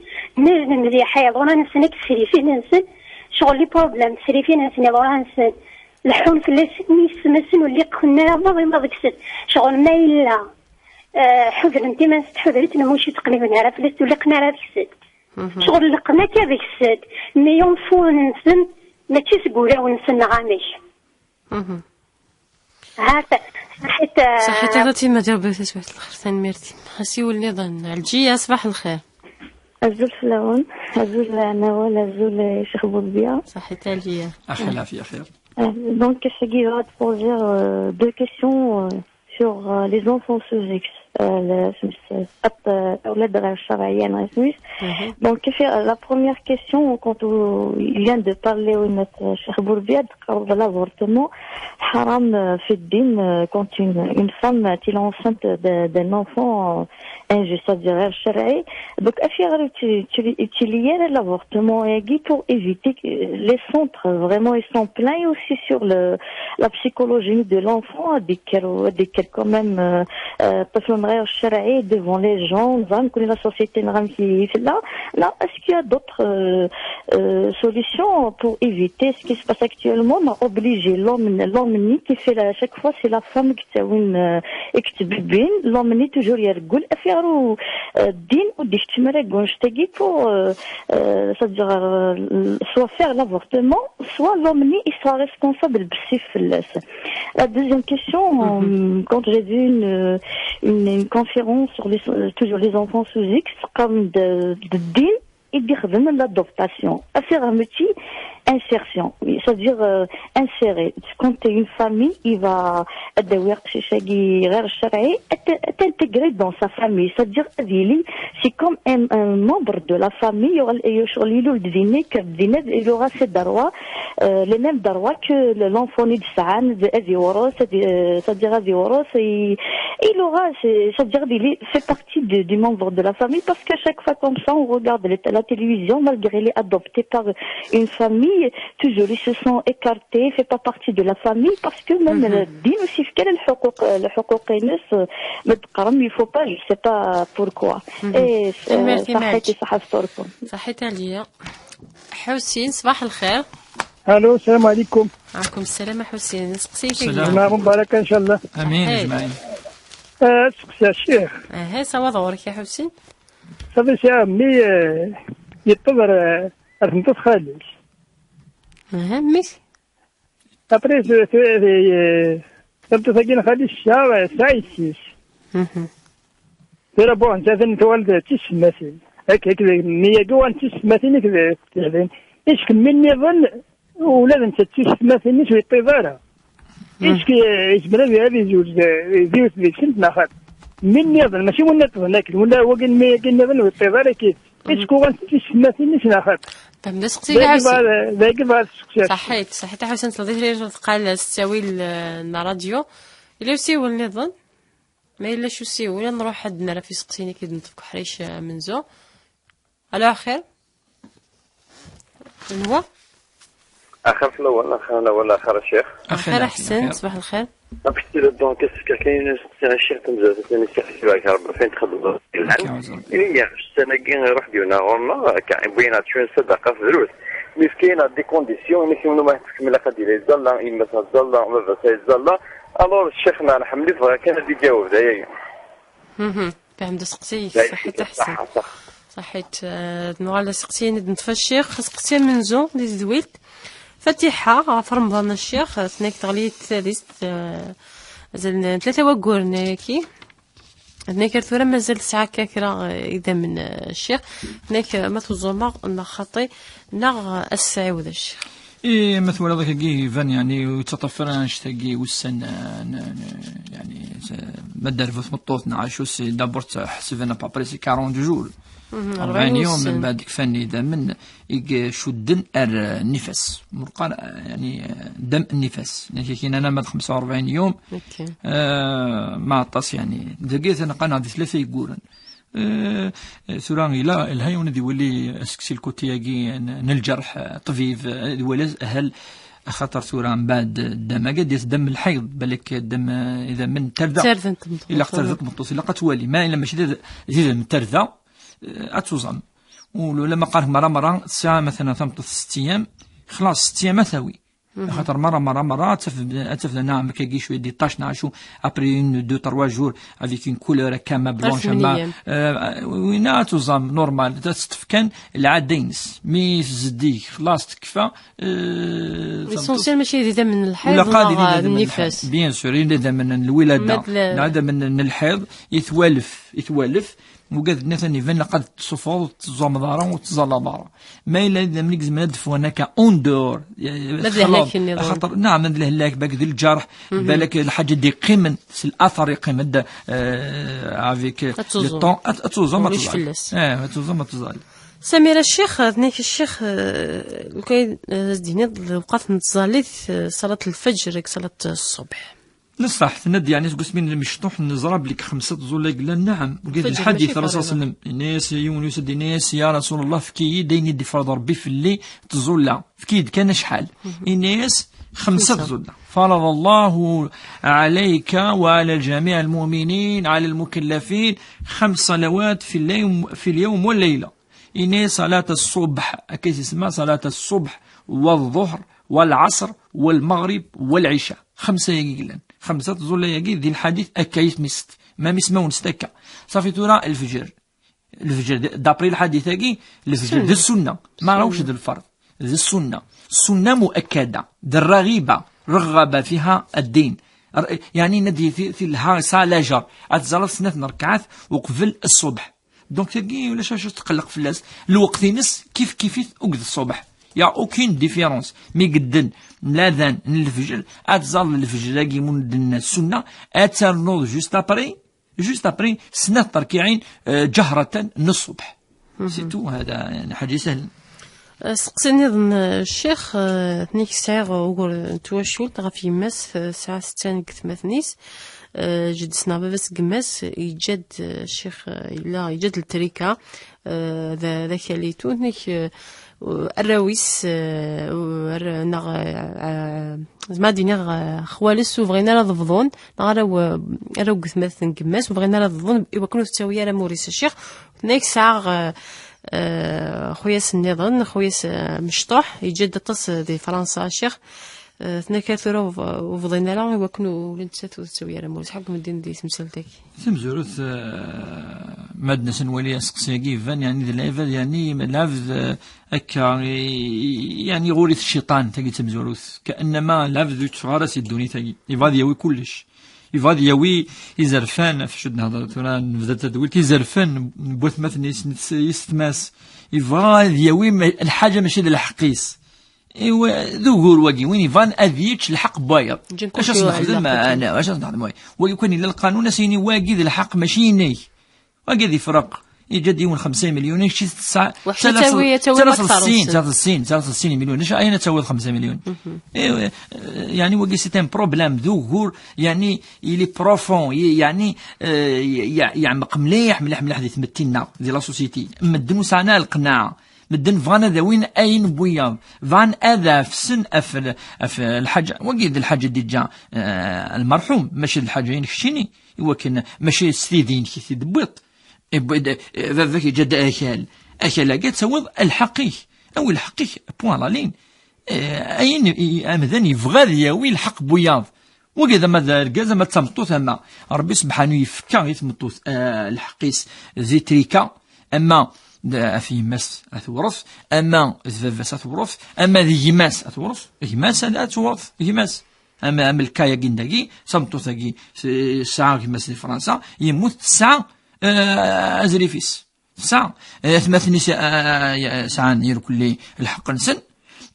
mel mliḥ iḍuran-nsen akked tesrifin-nsen, ccɣel les problèmes, tesrifin-nsen, iḍuran-nsen, leḥḥun fell-asen, mi yessemsen ur lliqen ara maḍi ma deg-sen. Ccɣel ma yella, eh, ḥudrent iman-nsen, ḥudrent, ma ur ttqelliben ara fell-as, ur lliqen ara deg-sen. Mhm. Ccɣel leqqen akka deg-sen, mais au fond-nsen, mačči seg ulawen-nsen neɣ amek. Mhm. Ha, ta-, saḥit, eh, saḥit a Fatima, Rebbi taswiɛt lxir, tanemmirt-im. Asiwel niḍen, Ɛelǧiya, ṣbaḥ lxir. Azul fell-awen, azul, eh, Nawal, azul, eh, Ccix Burbia. Saḥit a Ɛelǧiya. Axel, ɛafya, xir. Eh, donc, je vais poser, euh, deux questions, euh, sur, euh, les enfants sous X. Euh, le, euh, أولاد غير شرعيين، اسميس. Mhm. Donc, كيف، la première question, quand on vient de parler, oui, notre cher Bourbia, de l'avortement, حرام، euh, في الدين, euh, quand une, une femme est enceinte de, d'un enfant, euh, injuste, c'est-à-dire غير شرعي. Donc, أفي غير uti-, uti-, utiliser l'avortement, euh, pour éviter que les centres, vraiment, ils sont pleins, et aussi sur le, la psychologie de l'enfant, des, des quand même, euh, euh, طفل غير شرعي devant les gens, نظن كل la société نظن في، في là. Là, est-ce qu'il y a d'autres, euh, euh, solutions pour éviter ce qui se passe actuellement? On a obligé l'homme, l'homme ni qui fait la, chaque fois, c'est la femme qui تاوين، euh, et qui تبين. L'homme ni toujours يرقل. أفي غير، euh, الدين وديك تمرق ونشتاقي pour, euh, euh, c'est-à-dire, euh, soit faire l'avortement, soit l'homme ni il sera responsable بالسيف في اللاس. La deuxième question, mhm, euh, quand j'ai vu une, une, une conférence sur les, euh, toujours les enfants sous X, comme de, de الدين, i d-ixdem l'adoptation. Affaire mačči insertion, c'est-à-dire, euh, insérer. Quand une famille, il va ad-awi aqcic-agi ɣer ccṛeɛ, ad t-, ad t'intégrer dans sa famille, c'est-à-dire ad yili, c'est comme un, un membre de la famille, yuɣal, yuɣal ilul-d dinna, yekker-d dinna, il aura ses droits, euh, les mêmes droits que le, l'enfant-nni d-sɛan, d-, ad iwṛes, ad i-, euh, c'est-à-dire ad iwṛes, et il aura, c'est, c'est-à-dire il est, fait partie de, du membre de la famille, parce qu'à chaque fois comme ça, on regarde les, la télévision, malgré il est adopté par une famille, toujours ils se sont écartés, fait pas partie de la famille, parce que même, mhm, euh, ddin ur s-yefki ara lḥuquq, euh, lḥuquq-ines, euh, ma d-teqqarem, il faut pas, je sais pas pourquoi. Mhm. Et, euh, tanemmirt i ṣaḥit Maɛid. I ṣaḥa fṭurkum. Ṣaḥit a Liya. Ḥusin, ṣbaḥ lxir. Allo, salam alaikum. Ɛalaykum ssalam a Ḥusin. Nseqsi-k. Salam. Jmaɛ mubarak, inchallah. Amin, hey. Jmaɛ. Eh, ad seqsiɣ ccix. Aha, ṣṣwab ɣur-k a Ḥusin. Ṣafi sɛiɣ mmi, eh, yeṭṭeḍ ar, ar tmeṭṭut xali-s. Aha, mmi-k? Après, tu, tu, eh, tameṭṭut-agi n xali-s tesɛa, tesɛa yessi-s. Mhm. Tura bon, netta tuɣal d tisetmatin. Akka, akka, mmi-agi uɣal d tisetmatin, akka, d, d, est-ce que mmi nniḍen, ula d netta d tisetmatin-is ur yeṭṭiḍ ara. Hmm. Est-ce que, eh, yezmer ad, ad izewǧ d, d yiwet deg-sent neɣ xaṭ? Mmi nniḍen, mačči win iṭṭḍen akken, wala wagi, mmi-agi nniḍen ur yeṭṭiḍ ara kif. Est-ce que uɣal d tisetmatin-is neɣ xaṭ? Fhem d aseqsi. Dagi bɣa, dagi bɣa ad seqsiɣ. Ṣaḥit, ṣaḥit a Ḥusin, tleḍ i tɣilt tqal s ttawil, eh, n ṛṛadyu. Yella usiwel nniḍen? Ma yella acu usiwel, ad nruḥ ad d-nerr ɣef iseqsiyen-agi i d-neṭṭef deg uḥric, eh, amenzu. Alo, axir? Anwa? Axir fell-awen, axir n awal, axir a ccix. Axir, axir a Ḥsen, axir. Ṣbaḥ lxir. Afk-tt-id donc, ass-a kan, asteqsi a ccix, tamezwarut-nni, asteqsi, barak Rebbi, fin txedmeḍ lḥal. Ini-aɣ, ussan-agi iruḥ-d yiwen ɣur-neɣ, akka, yewwi-aɣ-d cwiṭ ṣṣadaqa, tedrut. Mi yefka-aɣ-d des conditions, ini-ak, yiwen uma tkemmel, ilaq ad yili yettẓalla, yemma-s ad tẓalla, baba-s ad yettẓalla. Alors, ccix-nneɣ, nḥemmel-it, bɣiɣ kan ad d-iǧaweb, d aya. Mhm. Fhem d aseqsi-ik, ṣaḥit a Ḥsen. Ṣaḥa, ṣaḥa. Ṣaḥit, eh, nuɣal aseqsi-nni d-neṭṭef a ccix, aseqsi amenzu di tedwilt. Fatiḥa, ɣef Remḍan a ccix, tenna-k teɣli-d tadist, eh, azal n tlata wagguren ayagi. Tenna-k ar tura mazal tesɛa akka kra, eh, idammen, eh, a ccix. Tenna-k, eh, ma tuẓumeɣ neɣ xaṭi, neɣ, eh, ad s-ɛiwed a ccix. I ma twalaḍ akkagi iban, yeɛni, ur yettaṭṭaf ara annect-agi wussan, eh, n, n, yeɛni, s-, ma d-terbu tmeṭṭut neɣ acu, c'est d'abord ḥesben à peu près c'est quarante jours. Mhm, rebɛin rebɛin yum, wussan. Mbeɛd kfan idammen i icudden ar, eh, nnifas. Meqqar, eh, yeɛni, eh, dam nnifas. Nekk akkin anama d xemsa u rebɛin yum. Ok. Eh, ma aṭas, yeɛni. Dagi atan qqaneɣ di tlata yegguren. Eh, tura ila, ilha yiwen ad iwali aseqsi lkuti-agi n, n lǧerḥ, eh, ṭbib, eh, ad iwali hal, axaṭer tura mbeɛd ddam-agi ad d-yas ddam n lḥiḍ, balak ddam, eh, idammen n tarda. Tarda n tmeṭṭut. Ilaq tarda n tmeṭṭut, ilaq ad twali. Ma ila mačči d, d idammen n tarda, eh, ad tuẓam. Ula ma qqaren merra merra, tesɛa, matalan, tameṭṭut setta yyam, xlaṣ, setta yyam ad tawi. Mhm. Axaṭer merra, merra, merra, ad tafeḍ, ad tafeḍ, naɛam, akkagi cwiya des taches, neɣ acu, après une, deux, trois jours, avec une couleur akka ma blanche, ma, euh, winna ad tuẓam, normal, ad teṭṭef kan lɛada-ines. Mi tzeddig, xlaṣ, tekfa, euh, l'essentiel mačči d idammen n lḥiḍ neɣ d nnifas. Bien sûr, d idammen n lwilada, neɣ idammen n lḥiḍ, i twalef, i twalef, Ugaden atan iban laqad tessufɣeḍ, ur tettẓumeḍ ara, ur tettẓallaḍ ara. Ma yella idammen i izemren ad d-ffɣen akka, en dehors, ma d lehlak nniḍen. Axaṭer, naɛam, ma d lehlak, balak d lǧerḥ, mhm, balak lḥaǧa d-yeqqimen, s l'athar yeqqimen, euh, avec, euh, le temps, ad, ad tuẓum, ad tuẓum, ad tuẓum. Eh, ad tuẓum, ad tuẓum. Samira Ccix, d nekk Ccix, euh, lukan, euh, ad d-tiniḍ lewqat n tẓallit, euh, ṣalat lfeǧr, akked ṣalat ṣṣubḥ. Neṣṣaḥ, tenna-d, yeɛni, seg wasmi n lemecṭuḥ, neẓra belli xemsa tẓulla i yellan, naɛam. Ugad lḥadit, mačči Rasul sallam, yenna-yas yiwen yusa-d, yenna-yas, ya Rasul Allah, efk-iyi-d ayen i d-ifreḍ Rebbi fell-i, tẓulla. Efk-iyi-d kan acḥal. Mhm. Yenna-yas, xemsa tẓulla. فرض الله عليك وعلى جميع المؤمنين على المكلفين خمس صلوات في اليوم، في اليوم والليلة. Ini صلاة الصبح, akka i s-isemma, صلاة الصبح والظهر والعصر والمغرب والعشاء. Xemsa-yagi i yellan. Xemsa tẓulla-yagi di lḥadit akka i ten-isett. Ma mi semma-wen-sett akka. Ṣafi tura lefjer. Lefjer, d-, d'après lḥadit-agi, lefjer d ssunna. Ma rawx d lferḍ. D ssunna. Ssunna muakkada. D rraɣiba. Raɣaba fiha ddin. R-, yeɛni nadi ti, ti lha sa lajer. Ad tẓalleḍ snat n rrekɛat uqbel ṣṣubḥ. Donc tagi ulac acu tqelleq fell-as. Lweqt-ines kif kif-it akked ṣṣubeḥ. Il y a aucune différence. Mi yedden ladan n lefjer, ad tẓalleḍ lefjer-agi mudden ssunna, ad ternuḍ juste après, juste après snat terkiɛin, eh, ǧahratan n ṣṣubeḥ. C'est tout, هذا يعني حاجة سهلة. Asteqsi nniḍen, eh, ccix, eh, tnek sɛiɣ ugur n twacult ɣef yemma-s, eh, tesɛa setta n gtmaten-is, eh, jeddi-s neɣ baba-s n yemma-s, yeǧǧa-d, eh, ccix, eh, yella, yeǧǧa-d letrika, eh, d, d akal-itu, tnek, eh, arraw-is, eh, arra-, neɣ, eh, eh, zma ad iniɣ, eh, xwal-is ur bɣin ara ad bḍun, neɣ arraw, eh, arraw n gtmaten n yemma-s ur bɣin ara ad bḍun, i wakken ur tettawi ara amur-is ccix, tnek sɛiɣ, eh, eh, xuyas nniḍen, xuyas, eh, mecṭuḥ, yeǧǧa-d aṭas, eh, di Fransa, ccix. Eh, tnek ar tura ur bḍin ara, i wakken ur, ur nettat ur tettawi ara amur-is. Ḥakk medden di temsalt-agi. Tamezwarut, eh, ma d-nas nwali aseqsi-agi, iban, yeɛni, d lɛibad, yeɛni, lɛebd, eh, akka, i, i, yeɛni, ɣur-it cciṭan, tagi d tamezwarut. Kaannama lɛebd ur yetteffeɣ ara si ddunit-agi. Yebɣa ad yawi kullec. Yebɣa ad yawi izerfan, ɣef acu d-nehder tura, nebda tadwilt, izerfan n watmaten-is, n tes-, yessetma-s. Yebɣa ad yawi ma-, lḥaǧa mačči d lḥeqq-is. Iwa, d ugur wagi, win yebɣan ad yečč lḥeqq n wayeḍ. Acu as-nexdem, ah, acu as-nexdem, wagi? Wagi kan yella lqanun, as-yini wagi d lḥeqq, mačči inek. Wagi ad ifreq. Yeǧǧa-d yiwen xemsa milyun, kečč tesɛa, waḥed yettawi, yettawi ttalaseḍ akteṛ sin, ttalaseḍ sin, ttalaseḍ sin milyun. Acu ayen ad tawiḍ xemsa milyun? Iwa, eh, yeɛni wagi c'est un problème d ugur, yeɛni il est profond, ye-, yeɛni, eh, ye-, ye-, yeɛmeq mliḥ, mliḥ, mliḥ di tmetti-nneɣ, di la société. Medden ur sɛan ara lqnaɛa. Medden bɣan ad awin ayen n wiyaḍ, bɣan ad ɛefsen ɣef l-, ɣef lḥaǧa. Wagi d lḥaǧa i d-yeǧǧa, eh, lmerḥum, mačči d lḥaǧa-inek keččini, iwakken mačči s tidi-inek i t-id-tewwiḍ. Iwwi-d, eh, baba-k yeǧǧa-d akal. Akal-agi ad tawiḍ lḥeqq-ik. Awi lḥeqq-ik, point à la ligne. Eh, ayen i, amdan yebɣa ad yawi lḥeqq n wiyaḍ. Wagi d ama d argaz, ama d tameṭṭut, ama Ṛebbi sebḥanu yefka i tmeṭṭut, eh, lḥeqq-is di trika, ama d, ɣef yemma-s ad tewṛet, ama d baba-s ad tewṛet, ama d gma-s ad tewṛet, gma-s ad, ad tewṛet gma-s. Ama, am lkay-agi n dagi, tameṭṭut-agi, s-, tesɛa gma-s di Fransa, yemmut, tesɛa, eh, azrif-is. Tesɛa, eh, atmaten-is, eh, eh, sɛan irkelli lḥeqq-nsen,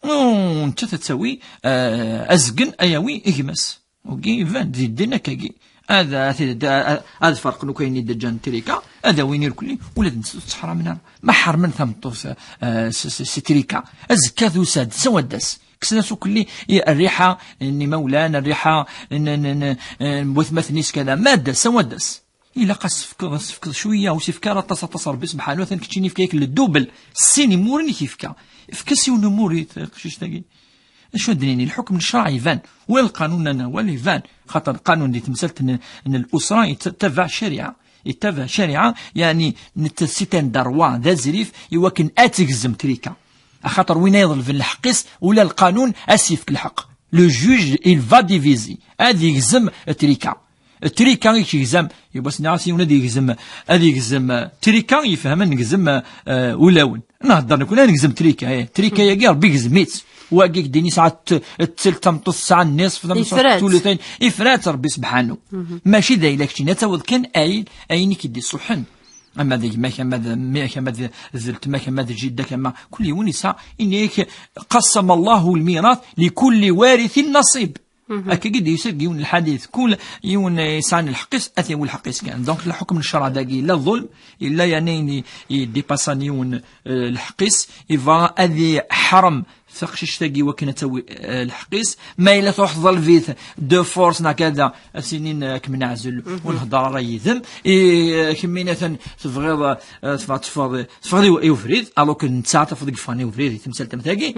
u nettat ad tawi, eh, azgen ad yawi gma-s. Wagi iban di ddin akkagi. Ad, ad, ad, ad ferqen akk ayen i d-ǧǧan trika, ad awin irkelli, ula d nettat ur tt-ḥramen ara. Ma ḥermen tameṭṭut, eh, s, s, s trika, azekka tusa-d, s awaddas. Kksen-as ukelli i rriḥa n imawlan, rriḥa n, n, n, n watmaten-is kada. Ma d-as, awaddas. Ilaq ad s-tefkeḍ, ad s-tefkeḍ cwiya, ur s-ifka ara aṭas, aṭas Ṛebbi sebḥanu, atan keččini yefka-yak ledubel, sin imuren i k-ifka. Efk-as yiwen umur i teqcict-agi. Acu ad d-nini, lḥukm n ccṛeɛ iban, wa lqanun n awal iban, xaṭer lqanun di temsalt n, n l'usra yettabaɛ ccariɛa, yettabaɛ ccariɛa, yeɛni netta c'est un droit, d azrif, iwakken ad tegzem trika. Axaṭer win ay iḍelben lḥeqq-is, ula lqanun ad s-yefk lḥeqq. Le juge, il va diviser, ad yegzem trika. Trika i k-yegzam, yiwwas nniɣ-as yiwen ad yegzem, ad yegzem, eh, trika, yefhem ad negzem, eh, ulawen. Nehder nekkni ad negzem trika, eh, trika-agi Ṛebbi yegzem-itt. Wagi k-din yesɛa t-, ttelt tameṭṭut tesɛa nniṣf, tameṭṭut ifrat. Tulutin, ifrat Ṛebbi sebḥanu. Mačči d ayla keččini, ad tawiḍ kan ayen, ayen i k-id-iṣuḥen. Ama d gma-k, ama d mmi-k, ama d, d weltma-k, ama d jidda-k, ama kul yiwen yesɛa, ini-ak, قسم الله الميراث لكل وارث نصيب. Akkagi d-yusa deg yiwen lḥadit, kul yiwen yesɛan lḥeqq-is, ad t-yawi lḥeqq-is kan. Donc, lḥukm n ccṛeɛ dagi, yella ḍulm, yella yeɛni ayen i, i d-ipasan yiwen, eh, lḥeqq-is, iba ad iḥrem taqcict-agi wakken ad tawi, eh, lḥeqq-is. Ma yella truḥ tḍalb-it de force neɣ kada, ad s-inin, eh, ad kem-neɛzel, ur nhedder ara yid-m. I, eh, kemmini atan tebɣiḍ, eh, tebɣiḍ teffɣeḍ, teffɣeḍ i, i ubrid, alors que netta tafeḍ deg ffɣen i ubrid, i temsalt am tagi.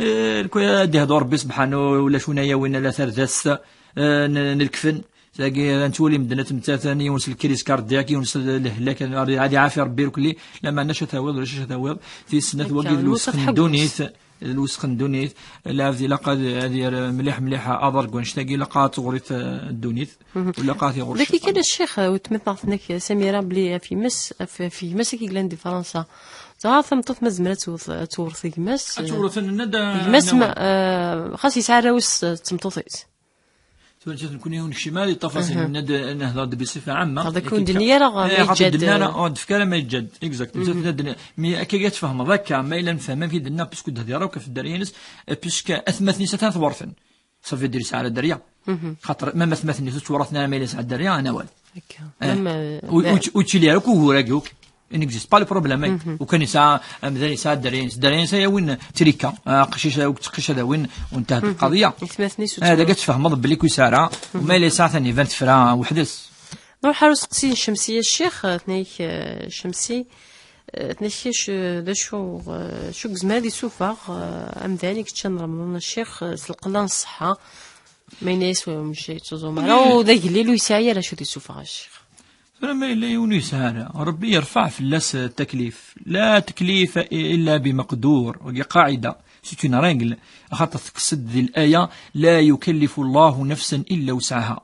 Eh, lku-, ad d-ihdu Ṛebbi sebḥanu, ulac win ay yawin ala tardast, eh, n, n lekfen. Tagi, ad nettwali medden ad ttmettaten, yiwen s lkriz kardiyak, yiwen s lehlak, ad, ad iɛafi Ṛebbi irkelli, lameɛna acu ad tawiḍ, ulac acu ad tawiḍ. Tis snat, wagi d lwesq n ddunit, d lwesq n ddunit, lɛebd ilaq ad, ad yerr mliḥ, mliḥ aḍar deg wannect-agi, ilaq ad teɣrit, eh, ddunit, ilaq ad teɣret. Daki kan a ccix, weltma-tneɣ tenna-k Samira belli ɣef yemma-s, ɣef, ɣef yemma-s i yellan di Fransa. Dɣa tameṭṭut ma tezmer ad tewret, ad tewret gma-s, ad tewret, nenna-d, eh, gma-s, eh, xas yesɛa arraw-is, eh, d tmeṭṭut-is. Tura nekkni ur nekcim ara di ṭṭafasil, nenna-d, nehder-d bisifa ɛamma. Xaṭer ur d-tenni ara ma yeǧǧa-d. Ur d-tefka ara ma yeǧǧa-d. Exact. Mi akka i tfehmeḍ akka, ma yella nefhem amek i d-nenna, puisque ur d-hdireɣ akk ɣef dderya-ines, puisque atmaten-is atan tewṛet-ten. Ça veut dire yesɛa dderya. Xaṭer ma atmaten-is ur ttwṛaten ara ma yella yesɛa dderya, anawal. Akka. Ur yettili ara akk ugur-agi akk. Il n'existe pas le problème. Ukan yesɛa, amdan yesɛa dderya-ines. Dderya-ines ay awin trika. Aqcic, aqcic ad awin, u ntah lqaḍiya. Atmaten-is ur ttwṛaten. Ad tfehmeḍ belli ur yesɛi ara, u ma yella yesɛa, atan iban tefra weḥd-s. Nruḥ ar useqsi n Cemsi a ccix, tenna-k, eh, Cemsi, eh, tenna-k, eh, d acu, eh, acu i yezmer ad yessufeɣ, eh, amdan i yeččan Remḍan a ccix, eh, s lqella n ṣṣeḥḥa, ma yenna-yas ur yettuẓum ara, u d agellil ur yesɛi ara acu d-yessufeɣ a ccix. Tura ma yella yiwen ur yesɛi ara, Rebbi yerfeɛ fell-as taklif. La taklifa illa bi meqdur. Wagi qaɛida. C'est une règle. Axaṭer tekkes-d di laya, la yukallifu Llahu nafsan illa wusɛaha.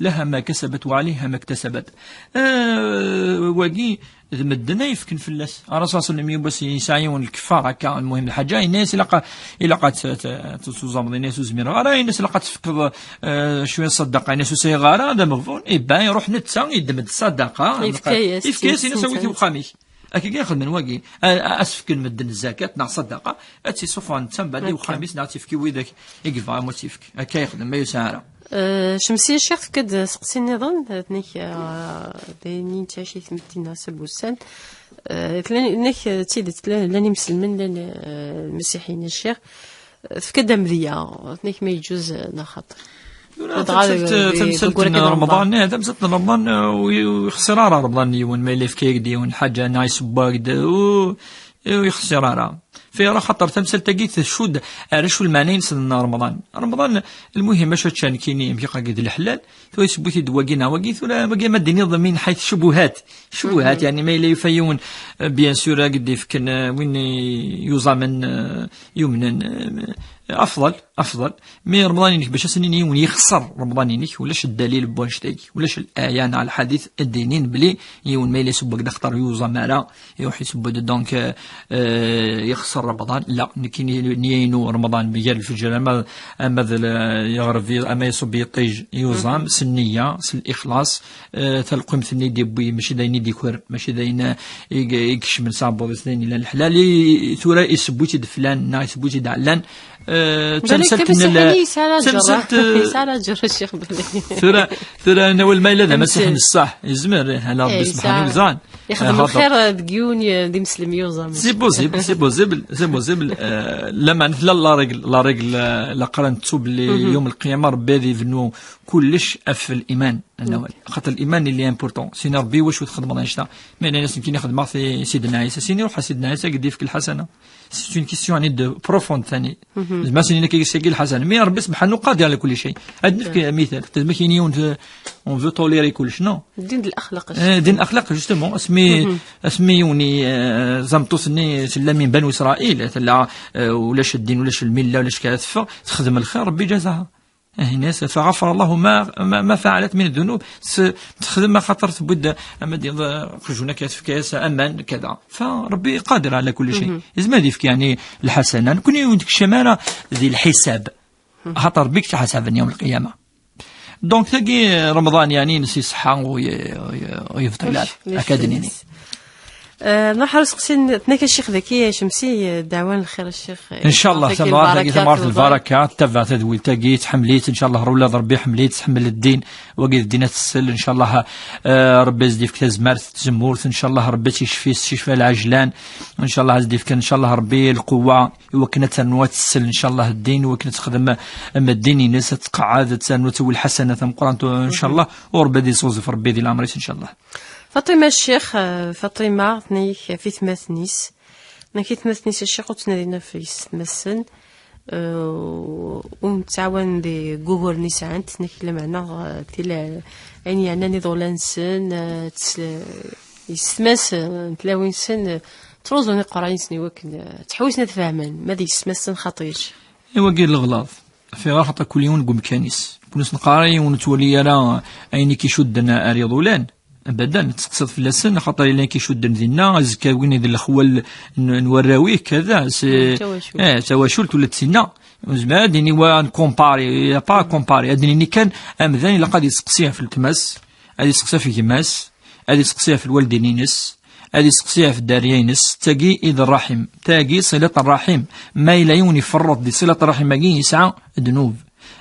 Laha ma kasabat wa ɛalayha ma ktasabat. Eh, wagi, d medden ay yefken fell-as. Rasul sallam yiwwas yesɛa yiwen lkeffar akka, lmuhim lḥaǧa, yenna-yas ilaq, ilaq ad t-, t-, tettuẓameḍ, yenna-yas ur zmireɣ ara, yenna-yas ilaq ad tefkeḍ, eh, cwiya ṣṣadaqa, yenna-yas ur sɛiɣ ara, d ameɣbun, eh ben, iruḥ netta, yeddem-d ṣṣadaqa, yefka-yas, yenna-yas awi-t i uxxam-ik. Akka i xedmen wagi. A, a, ad s-fken medden zzakat neɣ ṣadaqa, ad tt-isuffeɣ netta mbeɛd i uxxam-is neɣ ad tt-ifk i widak i yebɣa ma tt-ifk. Akka i yexdem, ma yusa ara. Eh, Cemsi a ccix tefka-d aseqsi nniḍen, eh, tenna-k, eh, d ayen i nettɛici tmetti-nneɣ s wussan. Eh, tenna-k, eh, d tidet, llan, llan imselmen, llan, eh, lmasiḥiyen a ccix. Tefka-d amedya, tenna-k ma yeǧǧuz, eh, neɣ xaṭi. Tura dɣa tamsalt, di, tamsalt n Remḍan, eh, tamsalt n Remḍan, eh, ur, ur yexṣir ara Remḍan n yiwen, ma yella yefka-yak-d yiwen lḥaǧa neɣ yessewwa-ak-d, ur, ur yexṣir ara. Fi ara xaṭer tamsalt-agi tcudd ar acu lmeɛna-ines n Remḍan. Remḍan, lmuhim acu ččan kini, amek i d leḥlal, tura yessewwi-t-id wagi neɣ wagi, tura wagi ma d-tiniḍ min ḥayt ccubuhat, ccubuhat, yani ma yella yufa yiwen, eh, bien sûr, ad d-ifken, eh, win i yuẓamen, eh, yumnen, eh, afḍal, afḍal. Mi Remḍan-inek, bac ad s-nini yiwen yexṣer Remḍan-inek, ulac ddalil n wanect-agi, ulac laya neɣ lḥadit ad d-inin bli yiwen ma yella isewweg d axeṭer yuẓam ara, iruḥ isewweg-d, donc, euh, euh, yexṣer Remḍan. La, nekkini, nniya-inu Remḍan, mgal lfeǧr, ama, ama d l-, yeɣreb, ama iṣubb yiṭij, yuẓam, s nniya, s lixlaṣ, euh, talqimt-nni i d-yewwi, mačči d ayen i d-yuker, mačči d ayen, euh, i, i ikecmen s aɛebbuḍ-is, d ayen yellan leḥlal, i, tura isewwi-tt-id flan, neɣ isewwi-tt-id ɛellan, Eh, d tamsalt n l-, yesɛa laǧer, tamsalt, eh, yesɛa laǧer, a Ccix Belli. Tura, tura, nawal ma yella d amasiḥi n ṣṣeḥ, yezmer, eh, ala Rebbi sebḥanu yeẓran. Yexdem lxir, eh, deg yiwen, eh, d imeslem yuẓam. C'est possible, c'est possible, c'est possible. Eh, lameɛna tella la règle, la règle, eh, la qran tettu belli yum lqiyama Rebbi ad ibennu kullec ɣef liman, nawal. Xaṭer liman il est important. Sini Rebbi wacu txedmeḍ annect-a. Ma yenna-as nekkini xedmeɣ-t i Sidna Ɛisa. Sini ruḥ a Sidna Ɛisa, ad k-d-yefk lḥasana. C'est une question, yani, de profonde, tani. Zma sini nekk yagi lḥasan. Mais Rebbi sebḥanu qadir ala kulli cay. Ad nefk mital. Tezmek ini on veut, on veut tolérer kullec, non? Din d laxlaq. Eh, din laxlaq, justement. Asmi, asmi yiwen i, eh, tameṭṭut-nni tella min Banu Israil, tella, eh, ulac ddin, ulac lmilla, ulac kra, teffeɣ, texdem lxir, Rebbi jazaha. Eh, yenna-as, فغفر الله ما، ما، ما فعلت من الذنوب. S-, texdem axaṭer tewwi-d, ama d-, aqjun akka tefka-as aman, kada. Fa Rebbi qadir ala kulli cay. Yezmer ad yefk, yani, lḥasana. Nekkni ur ntekcem ara di lḥisab. Axaṭer Rebbi yettḥasaben yawm lqiyama. Donc, tagi, Remḍan, yani, ines iṣeḥḥa, u y-, u y-, u yebṭil ara. Akka d-nini. Eh, nruḥ ar useqsi n, tenna-k a Ccix daki, a Cemsi, eh, ddeɛwa n lxir a Ccix, eh, ncallah, tameɣra-agi, tameɣra n lbaraka, tabaɛ tadwilt-agi, tḥemmel-itt, ncallah, ula d Rebbi iḥemmel-itt, tḥemmel ddin, wagi d ddin ad tessel, ncallah, eh, Rebbi ad s-d-yefk tazmert, tzemmurt, ncallah, Rebbi ad tt-yecfi s ccfa lɛejlan, ncallah, ad s-d-yefk, ncallah, Rebbi lqewwa, i wakken ad ternu ad tessel, ncallah, ddin, i wakken ad texdem, em, ddin-ines, ad tqeɛɛed, ad ternu ad tawi lḥasana tameqqrant, ncallah, u Rebbi ad yesseɣzef Rebbi di leɛmer-is, ncallah. Faṭima Ccix, eh, Faṭima, tenna-yak ɣef yetmaten-is. Tenna-k yetmaten-is a Ccix ur ttnadin ɣef yessetma-sen, eh, ur nettɛawan di wuguren i sɛant, tenna-k lameɛna, eh, tila, ayen yeɛnan iḍulan-nsen, eh, ts-, yessetma-s, eh, n tlawin-nsen, eh, ttruẓun iqerray-nsen i wakken, eh, ttḥewwisen ad fehmen ma d yessetma-sen xaṭi. I wagi n leɣlaḍ. Fiɣ axaṭer kul yiwen deg umkan-is. Kul ass neqqar i yiwen ur nettwali ara ayen i k-icudden ar iḍulan. Abadan, tettqeṣṣiḍ fell-asen, axaṭer yella ayen i k-icudden dinna, azekka win d lexwal n, n warraw-ik, kada, s-, mm, d tawacult. Eh, d tawacult ula d tinna. Nezmer ad d-nini wa nkumpari, il y a pas à comparer. Ad d-nini kan amdan ilaq ad yesteqsi ɣef weltma-s, ad yesteqsi ɣef gma-s, ad yesteqsi ɣef lwaldin-ines, ad yesteqsi ɣef dderya-ines. Tagi i d ṛṛaḥim. Tagi ṣilat ṛṛaḥim. Ma yella yiwen iferreḍ di ṣilat ṛṛaḥim-agi, yesɛa ddnub.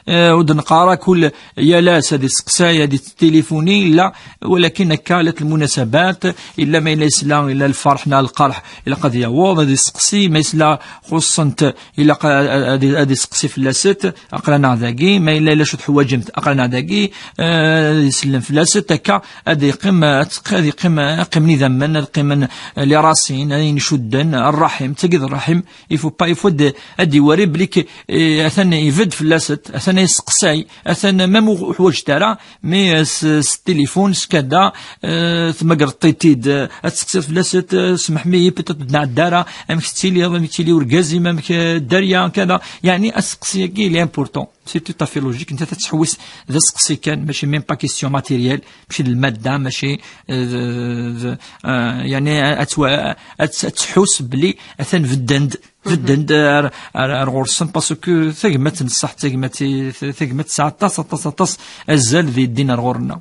Eh, ur d-neqqar ara kul yal ass ad yesteqsay, ad yettilifuni, la, walakin akka llant lmunasabat, illa ma yella yesla, illa lferḥ neɣ lqerḥ, ilaq ad yaweḍ, ad yesteqsi, ma yesla xuṣṣent, ilaq a-, a-, ad, ad yesteqsi fell-asent, aql-aneɣ dagi, ma yella yella acu teḥwaǧemt, aql-aneɣ dagi, eh, ad isellem fell-asent, akka ad yeqqim, ad teqq-, ad yeqqim, ad qqimen idammen, ad qqimen, eh, les racines, ayen icudden, ṛṛaḥim, tagi d ṛṛaḥim, il faut pas, il faut de, ad iwari belli k-, eh, atan ibedd fell-asent, atan yesteqsay, atan même ur ḥwaǧet ara, mais, eh, s, s tilifun, s kada, eh, tmagreḍ-tt-id, eh, ad testeqsiḍ fell-asent, eh, smeḥ-iyi, peut-être ur d-nɛedda ara, amek tettiliḍ, amek yettili urgaz-im, amek, eh, dderya, kada. Yeɛni, asteqsi-agi, il est important. C'est tout à fait logique. Netta tettḥewwis d asteqsi kan, mačči même pas question matérielle, mačči d lmadda, mačči, eh, d, d, eh, yeɛni, ad twa-, ad, ad tḥuss belli atan bedden-d, bedden-d ar, ar, ar ɣur-sen, parce que tagmat n ṣṣeḥ, tagmat, tagmat tesɛa aṭas, aṭas, aṭas azal di ddin ar ɣur-nneɣ.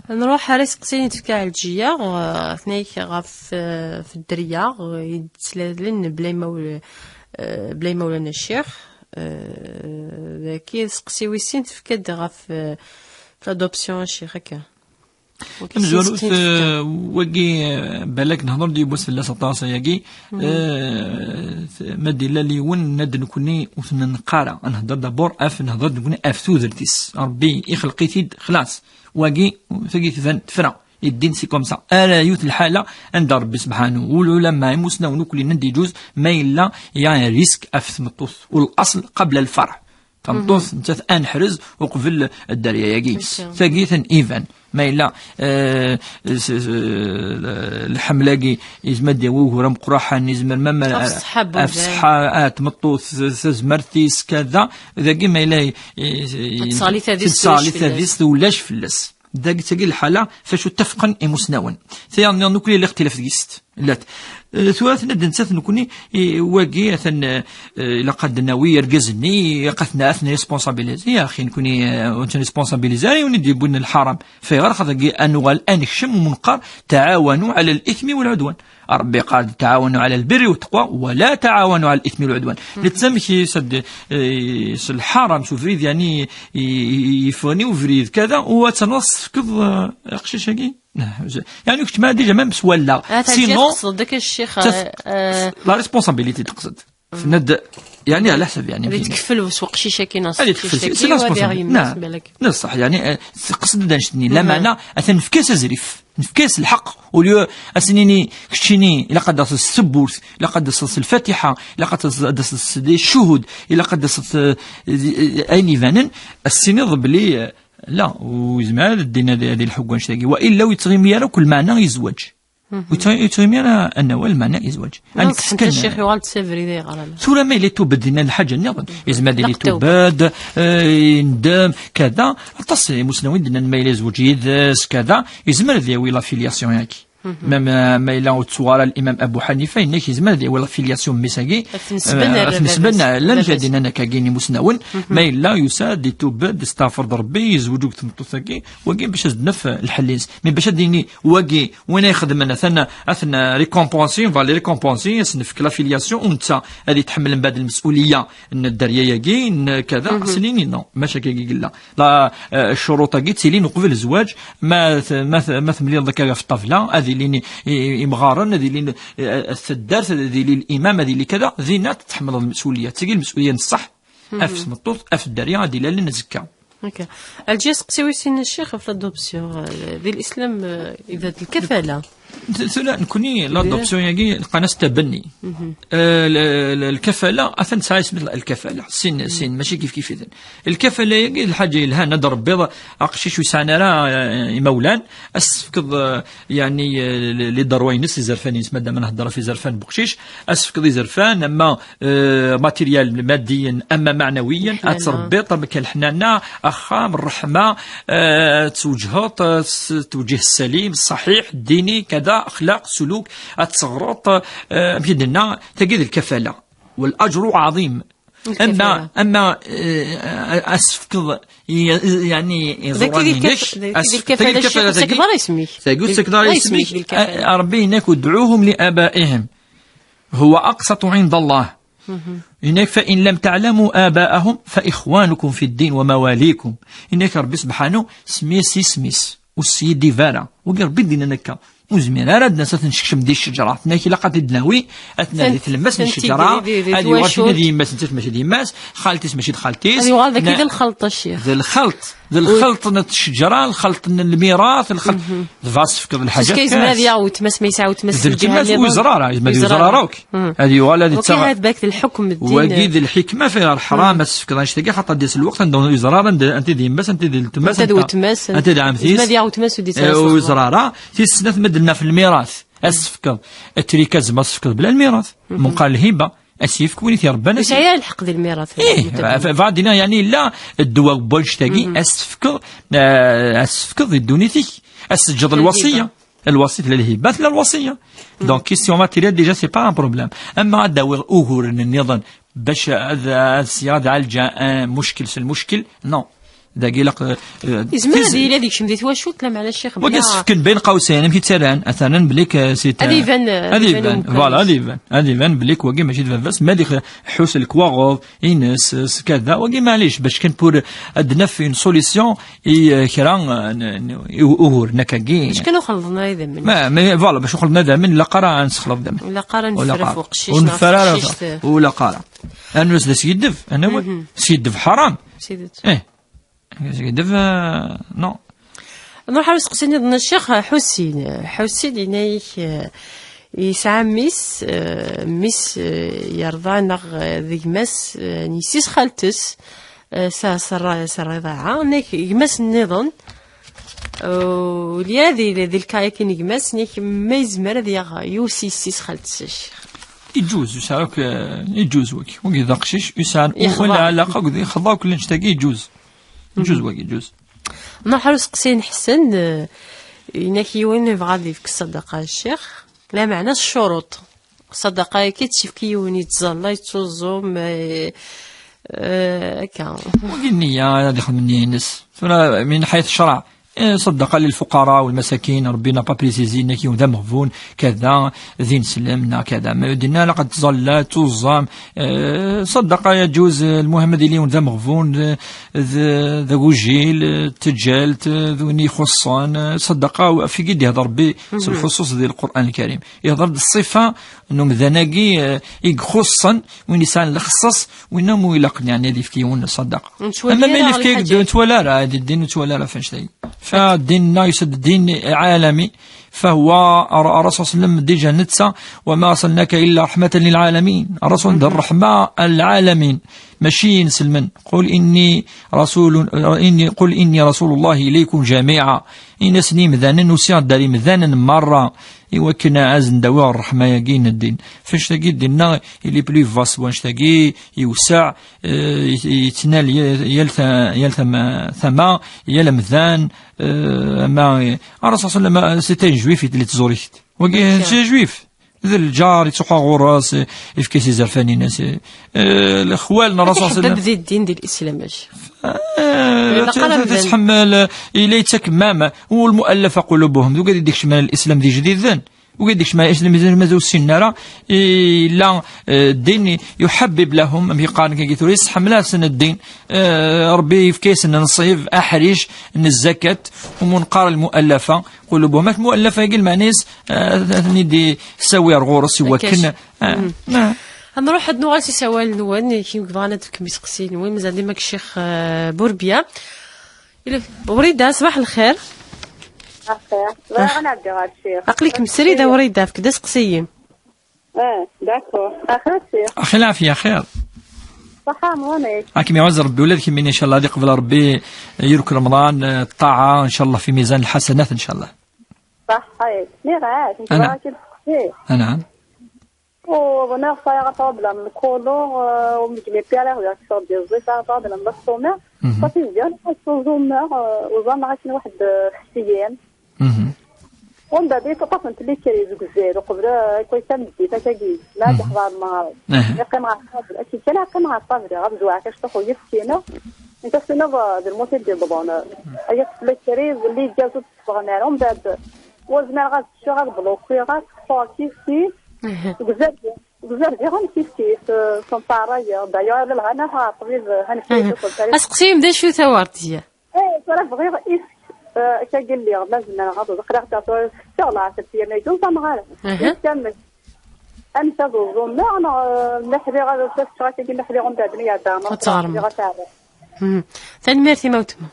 Nruḥ ar iseqsiyen i d-tefka Ɛelǧiya, eh, atnay ɣef, eh, f dderya, eh, i d-ttlalen bla imawla-, eh, bla imawlan ccix. Eh, daki iseqsi wis sin tefka-d ɣef, eh, f l'adoption ccix akka. Wagi Tamezwarut, iseqsiyen i d-tefka. Eh, wagi, eh, balak nehḍer-d yiwwas fell-as aṭas ayagi. Eh, t-, ma d-illa liwen, nna-d nekni ur t-nenneq ara. Ad nehḍer d'abord af, nehḍer-d nekni af tudert-is. Rebbi ixleq-it-id, xlas. Wagi, tagi tban tefra. Yeddin si comme ça. Ala yiwet lḥala anda Rebbi sebḥanu. Ulama, imusnawen ukli nnan d-iǧuz, ma yella, il y a un risque af tmeṭṭut. Ulaṣel qabla lferḥ. Tameṭṭut, nettat ad neḥrez uqbel dderya-agi. Tagi tan iban. Ma yella, eh, s-, s-, lḥeml-agi, yezmer ad yawi ugur ameqqraḥen, yezmer ma, ma, Ɣef ṣṣeḥḥa n ɣef wemdan. Ṣṣeḥḥa, ah, tmeṭṭut, tazmert-is, kada, dagi ma yella, i, i, Ad tesseɣli tadist, tettseɣli ulac fell-as. Tadist, ulac fell-as. Dagi, tagi lḥala, facu ttafqen imusnawen. Tiyaḍ-nniḍen ukli lixtilaf deg-s. Llat. Eh, tura tenna-d nettat nekni, i, wagi, atan, eh, ilaq ad d-nawi argaz-nni, ilaq ad ten-, ad ten-responsabiliser. Ya axi, nekni, eh, ur ten-responsabiliser ara, yiwen i d-yewwin lḥaram. Fayɣer xaṭer ad nuɣal ad nekcem u neqqar, تعاونوا على الإثم والعدوان. Rebbi yeqqar-d, تعاونوا على البر والتقوى ولا تعاونوا على الإثم والعدوان. Netta amek i s-, eh, s lḥaram, s ubrid, yeɛni, i, i, i, yeffɣen i ubrid, kada, u ad tenɣeḍ tefkeḍ, eh, aqcic-agi? Nah, yeɛni, kečč ma déjà même s wallaɣ. Ah, sinon, taqsed akka ccix, taf-, eh, la responsabilité teqsed. Tenna-d, yeɛni, ɛla ḥsab, yeɛni, ad yetkeffel s uqcic-agi, neɣ s ad yetkeffel, teqcict-agi, c'est la u ad yaɣ responsabilité. Yemma-s, nah, balak. Nah, ṣṣeḥ, yeɛni, eh, teqsed ad nec-nni. Mhm. Lameɛna, atan nefka-as azrif. Nefka-as lḥeqq, au lieu ad s-nini, ilaq ad d-taseḍ s tewwurt, ilaq ad d-taseḍ s lfatiḥa, ilaq ad d-taseḍ, ad d-taseḍ s des shuhud, ilaq ad d-taseḍ s, eh, ayen ibanen, ad s-tiniḍ belli, eh, la, ur yezmir ara ddin ad, ad ilḥu deg wannect-agi. Wa illa ur yettɣimi ara akk lmeɛna i zzwaǧ. Mhm. Ur yettɣi-, ur yettɣimi ara annawal lmeɛna i zzwaǧ. Ad nekk ssken. Ccix yuɣal-d s abrid ayɣer ala. Tura ma yella itubed dinna lḥaǧa nniḍen, yezmer ad yili itubed, eh, yendem, kada. Aṭas n imusnawen d-nnan ma yella yezweǧ yid-s, kada, yezmer ad yawi la filiation-agi. Mhm. Ma, ma, ma yella ur tettuɣ ara l'imam Abu Ḥanifa, yenna-k yezmer ad yawi la filiation n mmi-s-agi, ad t-nesben eh, ar ad t-nesben baba-s, ar llan baba-s. Ad d-nnan akkagi n imusnawen, mhm, ma yella yusa-d, itub-d, isteɛfer-d Rebbi, yezweǧ deg tmeṭṭut-agi, wagi bac ad naf lḥell-ines. Mais bac ad d-yini, wagi, win ay ixedmen, atan, ad ten-récompenser, on va les récompenser, ad sen-nefk la filiation, u netta ad yetḥemmel mbeɛd lmesuliyya n dderya-agi, n kada, mhm, ad sen-nini, non, mačči akkagi yella. La, eh, ccuruṭ-agi ttilin uqbel zzwaǧ, ma t-, ma t-, ma temlileḍ akka ɣef ṭṭabla, ad ilin i, i, imɣaren, ad ilin, eh, taddart, ad ili l'imam, ad ili kada, dinna tḥemmleḍ lmesuliyya. Tagi lmesuliyya n ṣṣeḥ, mhm, af tmeṭṭut, af dderya, ad ilalen azekka. Ok. Alǧi aseqsi wis sin ccix ɣef l'adoption, eh, di l'islam, eh, ibad lkafala. Tura, nekni, l'adoption-agi, lqan-as tabenni. Mhm. Eh, l-, l-, lkafala, atan tesɛa isem lkafala. Sin, mhm, sin, mačči kif kif-iten. Lkafala-agi, d lḥaǧa yelhan, ad d-rebbiḍ aqcic ur yesɛan ara, eh, imawlan, ad s-tefkeḍ, eh, yeɛni, eh, l-, les droits-ines, izerfan-ines, madam ad nehder ɣef izerfan n uqcic, ad s-tefkeḍ izerfan, ama, eh, matériel, maddiyen, ama maɛnawiyen, ad tṛebbiḍ, am akka leḥnana, axxam, ṛṛeḥma, eh, ad twejheḍ, eh, s ttewǧih ssalim, ṣṣaḥiḥ, ddini, kada, axlaq, suluk, ad tesseɣreḍ, eh, amek i d-nenna, tagi d lkafala. Wal ajru ɛaḍim. Ama, ama, eh, ad tefkeḍ, i-, yeɛni, d akken iẓuran-inek, d akken as-, d akken lkafala, tagi lkafala, tagi, tagi ur tettakeḍ ara isem-ik. Tagi ur tettakeḍ ara isem-ik. Ṛebbi yenna-k: "ادعوهم لآبائهم هو أقسط عند الله". Yenna-k: "فإن لم تعلموا آباءهم فإخوانكم في الدين ومواليكم". Yenna-k Ṛebbi subḥanu, semmi-as isem-is, ur s-yidib ara. Wagi Ṛebbi d-yennan akka. Ur zmir ara ad nas ad t-nsekcem di ccejra. Tenna-k ilaq ad t-id-nawi, ad t-nerr di tlemmast n ccejra, ad yuɣal tin d yemma-s, nettat mačči d yemma-s, xalti-s mačči d xalti-s. Ad yuɣal dagi d lxelṭ, a ccix. D lxelṭ, d lxelṭ n ccejra, lxelṭ n lmirat, lxelṭ. Dɣa ad s-tefkeḍ lḥaǧa. Yezmer ad yaɣ wetma-s, ma yesɛa wetma-s, d lǧiha nniḍen. U yeẓra ara, yezmer ad yuẓer ara akk. Ad yuɣal ad ittaɣ. Wagi d lḥukm n ddin. Wagi d lḥikma fi ḥram ad s-tefkeḍ annect-agi, xaṭer d-yas lweqt anda ur yeẓra ara anta, anta d yemma-s, anta d weltma-s, anta d weltma-s, anta d ɛemti-s. Yezmer ad yaɣ wetma-s ur d-yettɛassa. U yeẓra ara. Tis snat, ma d-naf lmirat, ad s-tefkeḍ trika, tzemreḍ ad s-tefkeḍ bla lmirat. Menqar lhiba, ad s-yefk win i t-irebban, ad s-, yesɛa lḥeqq di lmirat. Ih, bɣa ad d-iniɣ, yeɛni, yella ddwa n wannect-agi, ad s-tefkeḍ, eh, ad s-tefkeḍ di ddunit-ik, ad s-teǧǧeḍ lwasiya. Lwasiya tella lhiba, tella lwasiya. Donc, question matérielle, déjà, c'est pas un problème. Ama ad d-awiɣ uguren nniḍen bac ad, ad sya ad ɛalǧeɣ un muckil s lmuckil, non. Dagi ilaq, eh, yezmer ad yili ad yekcem di twacult, lameɛna ccix, wagi bla ad s-fken bayen qawsayen, amek i ttarran, ad t-rran belli k-, c'est un, ad iban, ad iban umkan-is. Voilà, ad iban, ad iban belli k-, wagi mačči d baba-s, ma ad iḥus lekwaɣeḍ ines s kada, wagi maɛlic, bac kan pour ad d-naf une solution i, eh, kra, eh, n, n, i u-, ugur n akkagi. Bac kan ur xellḍen ara idammen. Ma, mais voilà, bac ur xellḍen ara idammen, ilaq ara ad nessexleḍ idammen. Ilaq ara neffer ɣef uqcic neɣ ɣef teqcict. Ur ilaq ara. Rnu-as d askiddeb, ad nawal. Skiddeb ḥaram. Ih. Skiddeb, eh, non. Nruḥ ar usteqsi nniḍen, a ccix. Ḥusin, Ḥusin yenna-ak, eh, yesɛa mmi-s, eh, mmi-s, eh, yerḍa neɣ, eh, d gma-s, eh, n yessi-s xalt-s, eh, s, s rra-, s rriḍaɛa, nekk gma-s nniḍen, eh, ulya di, di lka-agi n gma-s, nekk ma yezmer ad yaɣ yiwet s yessi-s xalt-s, a ccix. Iǧuz, ur yesɛi akk, eh, iǧuz wagi. Wagi d aqcic, ur yesɛi wala ɛlaqa akked yexḍa akk lǧetta-agi, iǧuz. Iǧuz wagi, iǧuz. Nruḥ ar usteqsi n Ḥsen, eh, yenna-ak yiwen yebɣa ad yefk ṣṣadaqa, a ccix, lameɛna s ccuruṭ. Ṣṣadaqa-agi ad tt-yefk yiwen yettẓalla, yettuẓum, eh, eh, akka. Wagi nniya ad ixdem nniya-ines. Tura, min ḥayt ccreɛ, eh, ṣṣadaqa lilfuqara walmasakin, Ṛebbi n'a pas précisé, yenna-ak yiwen d ameɣbun, kada, d ineslem, neɣ kada. Ma d-yenna ilaq ad tẓalla, tettuẓẓam, eh, ṣṣadaqa yeǧuz, eh, lmuhim ad yili yiwen d ameɣbun, d, d, d agujil, eh, d teǧǧalt, eh, d win ixuṣṣen, eh, ṣṣadaqa, ɣef i d-yehder Ṛebbi s lxuṣuṣ di Lqur'an Lkarim. Yehder-d ṣṣifa n umdan-agi, eh, i ixuṣṣen, win yesɛan lexṣaṣ, winna mu ilaqen, yeɛni, ad yefk yiwen ṣṣadaqa. Ama ma yefk-ak-d, ur nettwali ara, ad ddin ur nettwali ara f annect-agi. Fa ddin-nneɣ yusa-d ddin ɛalami, فهو الرسول صلى الله عليه وسلم déjà netta, وما أرسلناك إلا رحمة للعالمين. Ṛṛasul d ṛṛeḥma n lɛalamin, mačči i inselmen. قل إني رسول، إني، قل إني رسول الله إليكم جميعا. Ini-asen i yimdanen, usiɣ-d ar yimdanen merra, i wakken ad asen-d-awiɣ ṛṛeḥma-agi n ddin. F annect-agi ddin-nneɣ, il est plus vaste, wannect-agi yewseɛ, eh, yet-, yettnal yal, yal ta-, yal tama, tama, yal amdan, eh, ama, eh, Ṛṛasul صلى الله عليه وسلم, eh, c'était un juif, il était tzurigt. Wagi, c'est un juif. D lǧar, yettruḥu ɣur-s, eh, yefka-as izerfan-ines, eh, eh, lexwal n Ṛṛasul صلى الله عليه وسلم. Ad iḥebbeb di ddin, di lislam, a ccix. Eh, ilaq ara amdan. Tettḥemmel, eh, yella yettak mam, والمؤلفة قلوبهم. D wigad i d-ikecmen lislam d ijdiden. Wigad i d-ikecmen lislam d ijdiden, mazal ur ssinen ara. Yella, eh, ddin يحبب لهم, amek i qqaren akka tura, yesseḥmel-asen ddin. Eh, Ṛebbi yefka-yasen nnṣib, aḥric n zzakat, umu neqqar lmu'allafa qulubuhum. Ak mu'allafa-agi lmeɛna-is, eh, ad ten-id-issawi ar ɣur-s i wakken, eh, ad nruḥ ad nuɣal s isawal-nwen, i kim yebɣan ad d-fkem iseqsiyen-nwen, mazal dima deg Ccix, eh, Burbya. Ila-, Wrida, ṣbaḥ lxir. Axir. Bɣiɣ ad nɛeddi ɣer ccix. Aql-ikem srid a Wrida, efk-d aseqsi-im. Eh, d'accord. Axir ccix. Axir lɛafya, axir. Ṣaḥa, Remḍan-ik. Ad kem-iɛuzz Rebbi ula d kemmini, ncallah, ad iqbel Rebbi yurk Remḍan, eh, ṭṭaɛa, ncallah, fi mizan lḥasanat, ncallah. Ṣaḥa-k. Nniɣ-ak, nekk bɣiɣ ad k-id-steqsiɣ. Anɛam. Ur bɣiɣ sɛiɣ aṭabla n lkulu, eh, ur mgmi piriɣ, d aksur d-yeẓẓi, sɛiɣ aṭabla n laṣṣuma. Mhm. Ṣafi, zgiɣ la ttuẓumeɣ, eh, uẓameɣ akken waḥed, eh, xef syin. Mhm. Wanda d-yeṭṭaṭṭafen fell-i kra deg uzal, uqbel akk ay tameddit, akka-agi, la d-ḥḍar nɣar. Aha. Yeqqim ɣer ṭṭabel, akken kan yeqqim ɣer ṭṭabel, ɣef zwaɛek acṭuḥ u yefkina. Nekk ass-nni d lmut i d-yewwḍen. Ay ass fell-ak kra, belli igaz ur d-tteffɣen ara. Umbeɛd, ur zmireɣ ad ččeɣ, ad blokkiɣ, ad ṭṭfeɣ kif kif. Aha. Deg uzal, deg uzal diɣen kif kif, eh, senṭaṛayeɣ. D'ailleurs, ala lhana ɣer ṭṭbib, eh, hanef-iyi. Aha. Aseqsi-m d acu-t a Werdiya? Eh, tura bɣiɣ isk, eh, akka i lliɣ, ma zemreɣ ad ḍeqleɣ tura, tura sefteɣ leɛtab yerna yeǧǧa ur ẓameɣ ara. Aha. Isk amek? Amek ad uẓumeɣ, neɣ, eh, ma ḥliɣ ad as-ččeɣ akka, ma ḥliɣ umbeɛd mi iɛedda ɛmer, ad teɣrem. Ḥliɣ ad teɛreq. Mhm. Tanemmirt-im a weltma.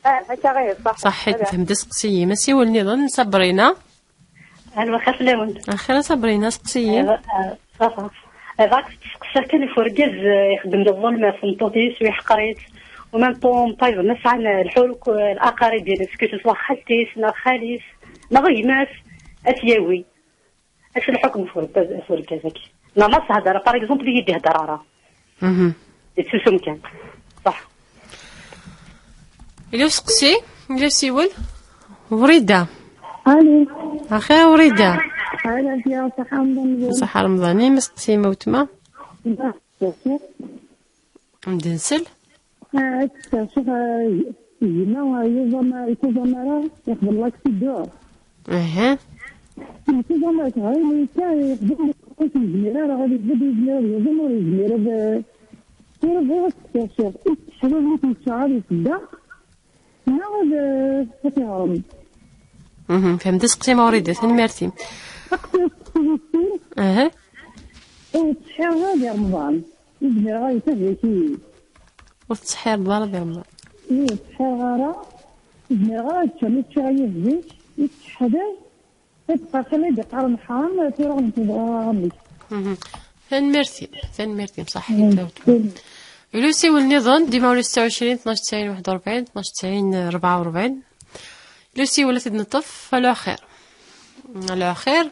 Ah, akka ɣir, ṣaḥ. Ṣaḥḥit, fhem-d aseqsi-im. Asiwel nniḍen, Sabrina. Alwa, xir fell-awen. Axir a Sabrina, seqsi-yi. Eh, eh, ṣafa. Eh, bɣiɣ ad testeqsiɣ kan ɣef urgaz, eh, ixeddem di ḍḍulm ɣef tmeṭṭut-is u yeḥqer-itt. U même temps, par exemple, ma sɛan, eh, lḥuluk, eh, l'aqarib-ines, que ce soit xalti-s, neɣ xali-s, neɣ gma-s, ad t-yawi. Acu lḥukm ɣef urgaz, ɣef urgaz-agi? Neɣ ma s-hedreɣ, par exemple, ur yi-d-ihedder ara. Mhm. Yetsusum kan. Ṣaḥ. Yella useqsi? Yella usiwel? Wrida. Allo. Axir a Wrida. Ala, ya, ṣaḥa Remḍan. Ṣaḥa Remḍan. Ima seqsi ma weltma? Mdensel? Ah, ass-a, cuf, ah, gma, ah, yuẓam, ah, ikuẓam ara, yexdem l'accident. Aha. Ikuẓam ara, tɣayel, yekka, yexdem, ur yezmir ara, ad yebded, yezmir ad yuẓam, ur yezmir ad, tura bɣiɣ ad s-ssiɣ, cuf, i teḥlal mi t-yesɛa ad iṣeddeq, neɣ ad, eh, ad t-iɣrem. Mhm, fhem-d aseqsi ma Wrida, tanemmirt-im. Aqsi aseqsi wis sin. Aha. Ur ttṣeḥḥireɣ ara di Remḍan. Ur zmireɣ ara, yettak deg-i. Ur tettṣeḥḥireḍ ara di Remḍan? Ur ttṣeḥḥireɣ ara. Ur zmireɣ ara ad ččeɣ, mi ččiɣ yid-k, i tteḥḥdeɣ, ad tebqa kan ad d-iqqaren ḥram, tura ɣen tebɣa amek. Mhm. Tanemmirt-im, tanemmirt-im, ṣaḥḥit. Mhm. Ula usiwel nniḍen, dima ula ستة وعشرين، اثناش تسعين، واحد وأربعين، اثناش تسعين، أربعة وأربعين. Ula usiwel ad t-id-neṭṭef, ala xir. Ala xir.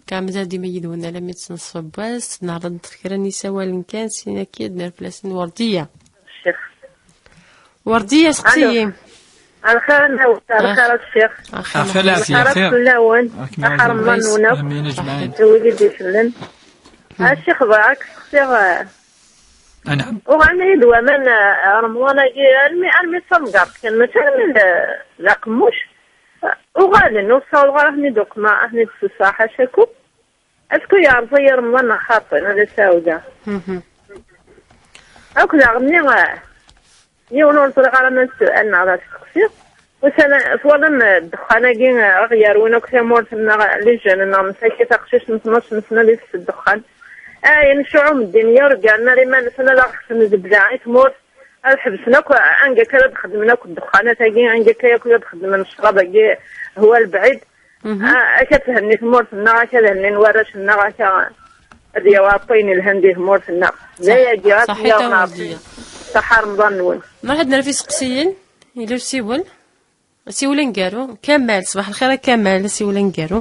Ka mazal dima yid-wen alammi d ssnṣ n wass, nɛerḍ ad neṭṭef kra n yisawalen kan, sin akka ad nerr fell-asen. Werdiya. Ccix. Werdiya, seqsi-yi. Alxir a Nna Wet, alxir a Ccix. Axir. Axir a Ccix. Lxir fell-awen. Aḥrem-nwen akk. Amin ajmaɛin. Wid i d-isellen. A Ccix, bɣiɣ ad k-seqsiɣ, eh, Anɛam. Uɣalen-iyi-d waman, eh, Remḍan-agi, armi, armi d tamgerḍt kan, mačči armi d, d aqemmuc. Uɣalen, ur ssawḍeɣ ara ad ten-id-uqmeɣ, ad ten-id-ssusseɣ, ḥacakum. Acku yerẓa-yi Remḍan neɣ xaṭi, ad as-ɛawdeɣ. Mhm. Akk daɣen-nni, eh, yiwen ur ẓriɣ ara ma d sual neɣ d asteqsi. Ussan-a, twalam, eh, ddexxan-agi, eh, aɣ-yerwin akk tamurt-nneɣ, les jeunes-nneɣ, msakit, aqcic n tnac n sna ad itess ddexxan. Ayen, cɛum ddin yurgan ar iman-nsen ad aɣ-kksen lebda i tmurt, ad ḥebsen akk, anga akka ara d-xedmen akk ddexxanat-agi, anga akka akk ara d-xedmen ccrab-agi, hwa lebɛid. Mhm. Ah, akka thenni tmurt-nneɣ, akka ad hennin warrac-nneɣ, akka ad yawi aṭṭayen ilhan di tmurt-nneɣ. D ayagi, ad ṣaḥit a Rebbi. Ṣaḥa Remḍan-nwen. Nruḥ ad nerr f iseqsiyen, yella usiwel. Asiwel aneggaru. Kamal, ṣbaḥ lxir a Kamal, asiwel aneggaru.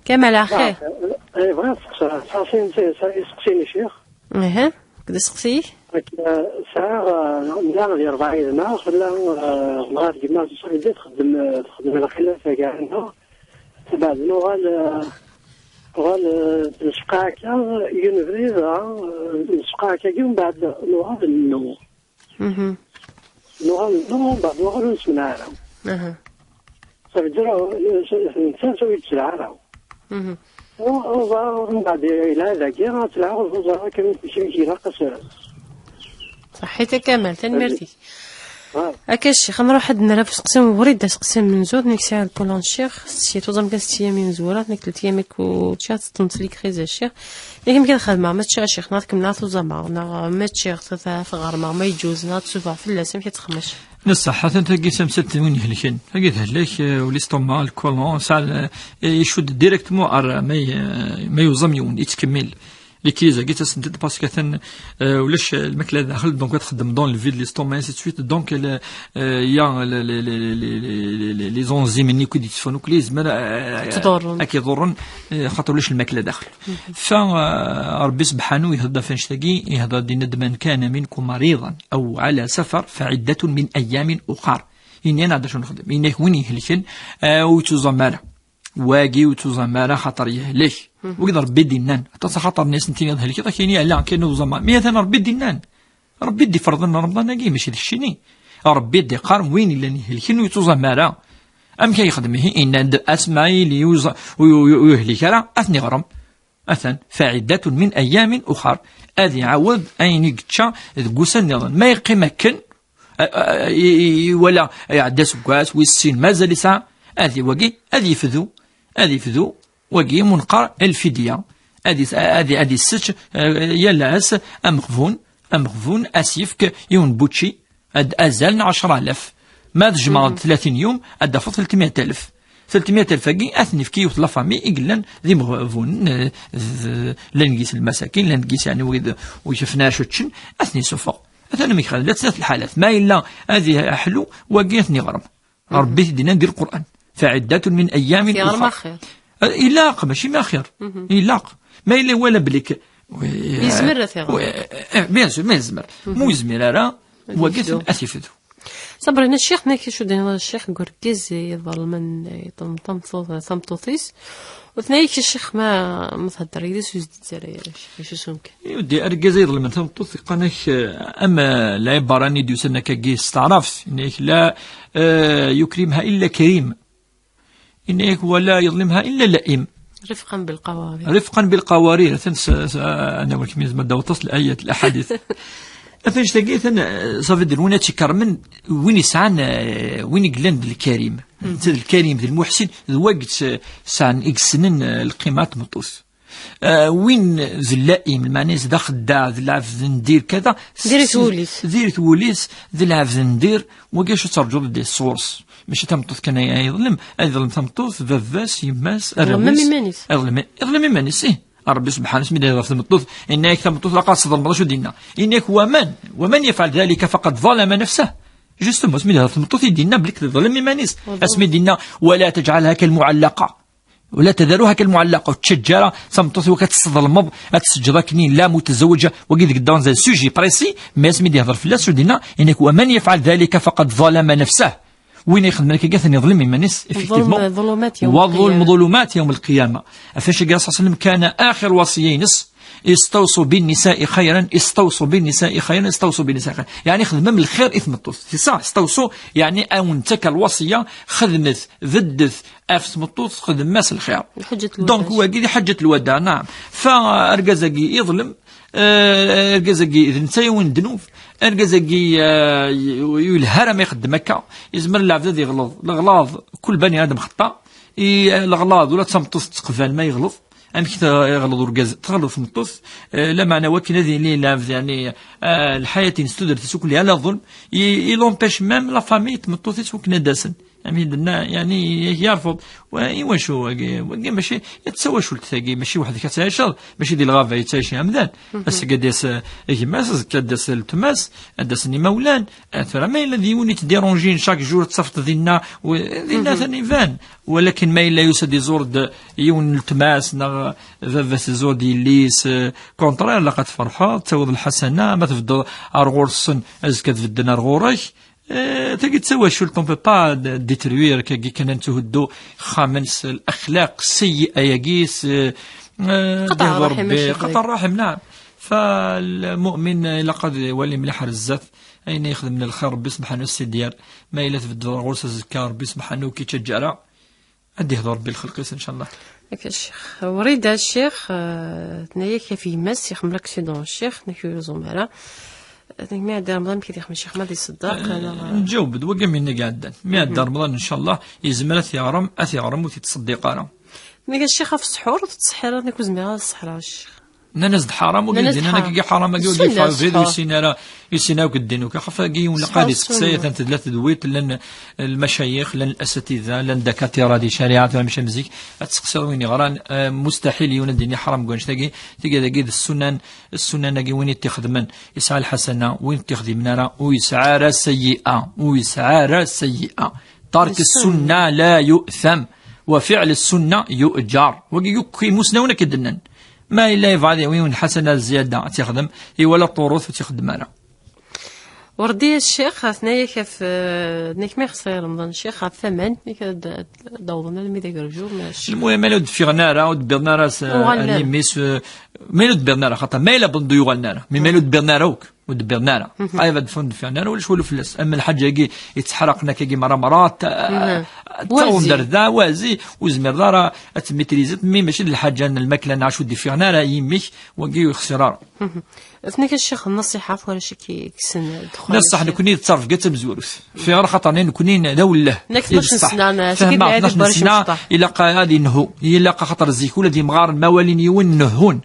Kamal, axir. Eh, bɣiɣ ad seqsiɣ, sɛiɣ sin, sɛiɣ iseqsiyen i ccix. Aha, d aseqsi-ik? Akka, sɛiɣ, eh, nniɣ di rebɛa yid-neɣ, tella, eh, ɣer gma Saɛid txeddem, eh, txeddem lxilaf gar-aneɣ. Mbeɛd nuɣal, eh, uɣal, eh, nesfeq akka, yiwen ubrid, eh, nesfeq akka, mbeɛd nuɣal nennu. Mhm. Nuɣal, nuɣal, mbeɛd nuɣal ur nessemneɛ ara. Aha. Ça veut dire, euh, netta ur yettelɛa ara. Mhm. Ur, ur ẓriɣ, mbeɛd yelha dagi, ad telɛa, ur ẓriɣ akken amek ilaq ad s-, Ṣaḥḥit a Kamal, tanemmirt-ik. Ah. Akka ccix, ad nruḥ ad nrab seqsi n Wrida, seqsi amenzu, nekk sɛiɣ lkulan ccix, si tuẓam kan ssya mi nzura, nekk telt yam ikku tečča, teṭṭent li kriz a ccix. Yak amek ad xedmeɣ, ma ččiɣ a ccix, neɣ ad kemmleɣ tuẓameɣ, neɣ ma ččiɣ, tɣermeɣ, ma yeǧuz, neɣ ad tsubeɣ fell-as, amek ad txemmeč? Neṣṣaḥ, atan tagi tamsalt n win ihelken. Tagi d hlak, eh, u l'estomac, le colon, sɛa, eh, icudd directement ar ma y-, ma yuẓam yiwen, yettkemmil. Likriz-agi ttasen-d parce que atan, eh, ulac lmakla daxel, donc ad txeddem dans le vide, l'estomac, ainsi de suite. Donc, le, eh, ya, le, le, les enzymes-nni akk i d-yetteffɣen akk, yezmer, eh, ad k-iḍurren, eh, xaṭer ulac lmakla daxel. Fa, eh, Ṛebbi sebḥanu ihedder ɣef annect-agi, ihedder-d, yenna-d: "من كان منكم مريضا أو على سفر فعدة من أيام أخر." Ini-aneɣ d acu nexdem. Ini-ak win ihelken, ah, ur yettuẓam ara. Wagi ur yettuẓam ara, xaṭer yehlek. Wagi d Ṛebbi i d-innan. Aṭas axaṭer nni-as n tiniḍ helkeḍ, ak ini ala, kan ur ttuẓam ara. Mi atan Ṛebbi i d-innan. Ṛebbi i d-iferḍen Remḍan-agi, mačči d keččini. Ṛebbi i d-iqqar win illan ihelken ur yettuẓam ara. Amek ay yexdem ihi? Inna-d asma yili ur yuẓ-, ur yu-, ur yuhlik ara, ad ten-iɣrem. Atan, faɛiddatun min ayyamin uxar. Ad iɛawed ayen i yečča deg wussan nniḍen. Ma yeqqim akken, a, a, i, i, iwala iɛedda aseggas, wis sin, mazal isɛa, ad i-, wagi, ad yefdu, ad yefdu, wagi, mu neqqar lfidya. Ad is-, ad, ad issečč, eh, yal ass ameɣbun, ameɣbun, ad s-yefk yiwen n bučči, ad, azal n ɛecra alaf. Ma tjemɛeḍ tlatin yum, ad d-tafeḍ tletmya alef. Tletmya alef-agi, ad ten-nefk i yiwet la famille i yellan d imeɣbunen, eh, d, llan deg-s lmasakin, llan deg-s, yeɛni, wid ur kafen ara acu ččen, ad ten-isuffeɣ. Atan amek xedmen, la tlata lḥalat. Ma yella ad iḥlu, wagi ad ten-iɣrem. Ṛebbi i t-id-yennan di Lqur'an. Faɛiddatun min ayyamin uxar. Ad t-iɣrem axir. Eh, ilaq, mačči ma axir. Ilaq. Ma yella iwala belli k-, Yezmer ad t-iɣrem. Eh, bien sûr, ma yezmer. Ma ur yezmir ara, wagi ad t-yefdu. Ṣabri, a ccix, tenna-k acu d-yenna ccix deg urgaz iḍelmen, eh, tameṭṭut-, tameṭṭut-is, u tenna-k a ccix ma, ma thedder yid-s ur s-d-ttarra ara ccix, acu s-, mumkin. Iweddi, argaz ay iḍelmen tameṭṭut, iqqan-ak, eh, am, eh, lɛibara-nni d-yusan akkagi s taɛrabt, yenna-ak la, eh, yukrimha illa karim. Yenna-ak ولا يظلمها إلا لئيم. رفقا بالقوارير. رفقا بالقوارير. Atan s-, s-, أنا وكم يزمر داوطس الآيات الأحاديث. Atan ccix-agi, atan, eh, ça veut dire, win ad tt-ikermen, win yesɛan, eh, win i yellan d lkarim. Netta d lkarim, d lmuḥsin, d wagi s-, sɛan, i yessnen, eh, lqima n tmeṭṭut. Eh, win d lla'im, lmeɛna-s d axeddaɛ, d lɛebd n dir, kada, diri-t wul-is. Diri-t wul-is, d lɛebd n dir, wagi acu terǧuḍ di sɣur-s? Mačči tameṭṭut kan ay, ay iḍlem, ad iḍlem tameṭṭut, baba-s, yemma-s, arraw-is. Iḍlem iman-is. Iḍlem, iḍlem iman-is, ih. Ṛebbi subḥanahu, asmi d-ihder ɣef tmeṭṭut, yenna-ak tameṭṭut ilaq ad teḍlem acu dinna. Yenna-ak ومن، ومن يفعل ذلك فقد ظلم نفسه. Justement, asmi d-ihder ɣef tmeṭṭut, i d-yenna belli teḍlem iman-is. Asmi d-yenna ولا تجعلها كالمعلقة. ولا تذرها كالمعلقة، ur tt-ttaǧǧa ara d tameṭṭut-iw ad tt-tesḍelmeḍ, ad tt-teǧǧeḍ akken i la mutazawwaǧa, wagi deg dans un sujet précis, mais asmi d-ihder fell-as, ur d-yenna, yenna-ak, ومن يفعل ذلك فقد ظلم نفسه. Win ixedmen akka, atan iḍlem iman-is, effectivement. الظلم ظلمات يوم القيامة. والظلم ظلمات يوم القيامة. Ɣef wacagi, Rasul صلى الله عليه وسلم كان آخر وصية-ines, استوصوا بالنساء خيرا، استوصوا بالنساء خيرا، استوصوا بالنساء خيرا. Yeɛni xedmem lxir i tmeṭṭut. C'est ça, استوصوا, yeɛni ad wen-ttak lwaṣiyya, xedmet, beddet, ɣef tmeṭṭut, xedmem-as lxir. Lḥeǧǧet lwadaɛ. Donc, wagi di ḥeǧǧet lwadaɛ, naɛam. Fa argaz-agi iḍlem, eh, argaz-agi d netta yiwen ddnub, argaz-agi, eh, ur yelha ara ma ixeddem akka, yezmer lɛebd ad iɣleḍ. Leɣlaḍ, kul bani Adam xeṭṭa, i, leɣlaḍ, ula d tameṭṭut teqbal ma yeɣleḍ. Amek teɣleḍ urgaz, teɣleḍ tmeṭṭut, eh, lameɛna wakken ad yili lɛebd, yeɛni, eh, lḥayat-ines tudert-is ukli ala ḍulm, i, i l'empêche même la famille tmeṭṭut-is wakken ad d-asen. Amin d-nna, yeɛni, yerfeḍ. Wa, i wacu, wagi, wagi mačči, d tawacult tagi, mačči weḥd-k ad tɛiceḍ, mačči di lɣaba i yettɛici amdan. Ass-agi ad d-yas, eh, gma-s, azekka ad d-yas letma-s, ad d-asen imawlan. Eh, tura ma yella d yiwen i tdironjin chaque jour ad tafeḍ dinna, u-, dinna atan iban. Walakin ma yella yusa-d iẓur-d yiwen n letma-s, neɣ baba-s iẓur-d yelli-s, eh, contraire, ilaq ad tferḥeḍ, ad tawiḍ lḥasana, ma tbeddeḍ ar ɣur-sen, azekka ad bedden ar ɣur-k. Eh, tagi d tawacult, on peut pas d-, détruire, kagi kan ad netthuddu ixxamen s الأخلاق السيئة-agi, s, eh, قطع الرحم, Rebbi, mačči قطع الرحم, naɛam. Fa lmu'min ilaq ad iwali mliḥ ar zdat, ayen i yexdem n lxir Rebbi subḥanahu ad s-t-id-yerr. Ma yella tbeddeḍ ɣur-s azekka, Rebbi subḥanahu ur k-ittaǧǧa ara. Ad d-ihder Rebbi lxelq-is, ncallah. Akka, ccix. Wrida, ccix, eh, tenna-yak ɣef yemma-s, ixdem l'accident, ccix, tenna-k ur yuẓum ara. Eh, tenna-k mi iɛedda Remḍan, amek i d-ixdem ccix, ma ad iṣeddeq, eh, neɣ, eh, nǧaweb-d, wagi am yenna i iɛeddan. Mi iɛedda Remḍan, ncallah, yezmer ad t-iɣrem, ad t-iɣrem, ur t-ittṣeddiq ara. Tenna-k a ccix ɣef ssḥur, ur tettseḥḥir ara, tenna-k ur zmireɣ ad sseḥreɣ, ccix. Nnan-as-d ḥaram, wagi d-yennan akkagi ḥaram, agi ur yessin ara, ur yessin akk ddin, uka xef agi yiwen laqad isteqsay, atan tella tedwilt, llan lmacayix, llan lasatida, llan dakatira di ccariɛa, tura mačči am zik, ad tseqsiḍ win yeɣran, eh, mustaḥil yiwen ad d-yini ḥaram deg wannect-agi, tigad-agi d ssunan, ssunan-agi win i t-ixedmen, yesɛa lḥasana, win ur t-ixdimen ara, ur yesɛi ara sayyi'a, ur yesɛi ara sayyi'a. ترك السنة لا يؤثم، وفعل السنة يؤجر. Wagi yakk imusnawen akka d-nnan. Ma yella yebɣa ad yawi yiwen lḥasana zzyada, ad tt-ixdem, iwala ṭṭurut, ur tt-ixeddem ara. Werdi a ccix, tenna-yak ɣef, eh, tenna-yak ma ixṣer Remḍan a ccix, ɣef waman, nek ad d-, d-awḍen almi d agerjum, a ccix. Lmuhim, ala ur d-ffiɣen ara, ur d-wwiḍen ara s-, uɣalen ara. Alimmis, eh, ma ur d-wwiḍen ara, xaṭer ma yella bḍen ur d-yuɣalen ara. Mi ma ur d-wwiḍen ara akk, ur d-wwiḍen ara. Qrib ad d-ffɣen ur d-ffiɣen ara, ulac walu fell-as. Ama lḥaǧa-agi yettḥraqen akkagi merra merra, ta-, mhm, taɣundert da, wazi, ur zmireḍ ara ad tmitriziḍ, mi mačči d lḥaǧa n lmakla neɣ acu ur d-iffiɣen ara yimi-k, wagi ur yexṣir ara. Mhm. Tenna-k a ccix nnaṣiḥa ɣef warrac-agi yekksen ddexxan. Nnaṣaḥ nekkni d ttarbga d tamezwarut. Fiɣer xaṭer nekni d awelleh. Nekk tnac n sna, fehmeɣ tnac n sna, ilaq ad inhu. Ilaq xaṭer zik ula d imɣaren ma walin yiwen nehhun.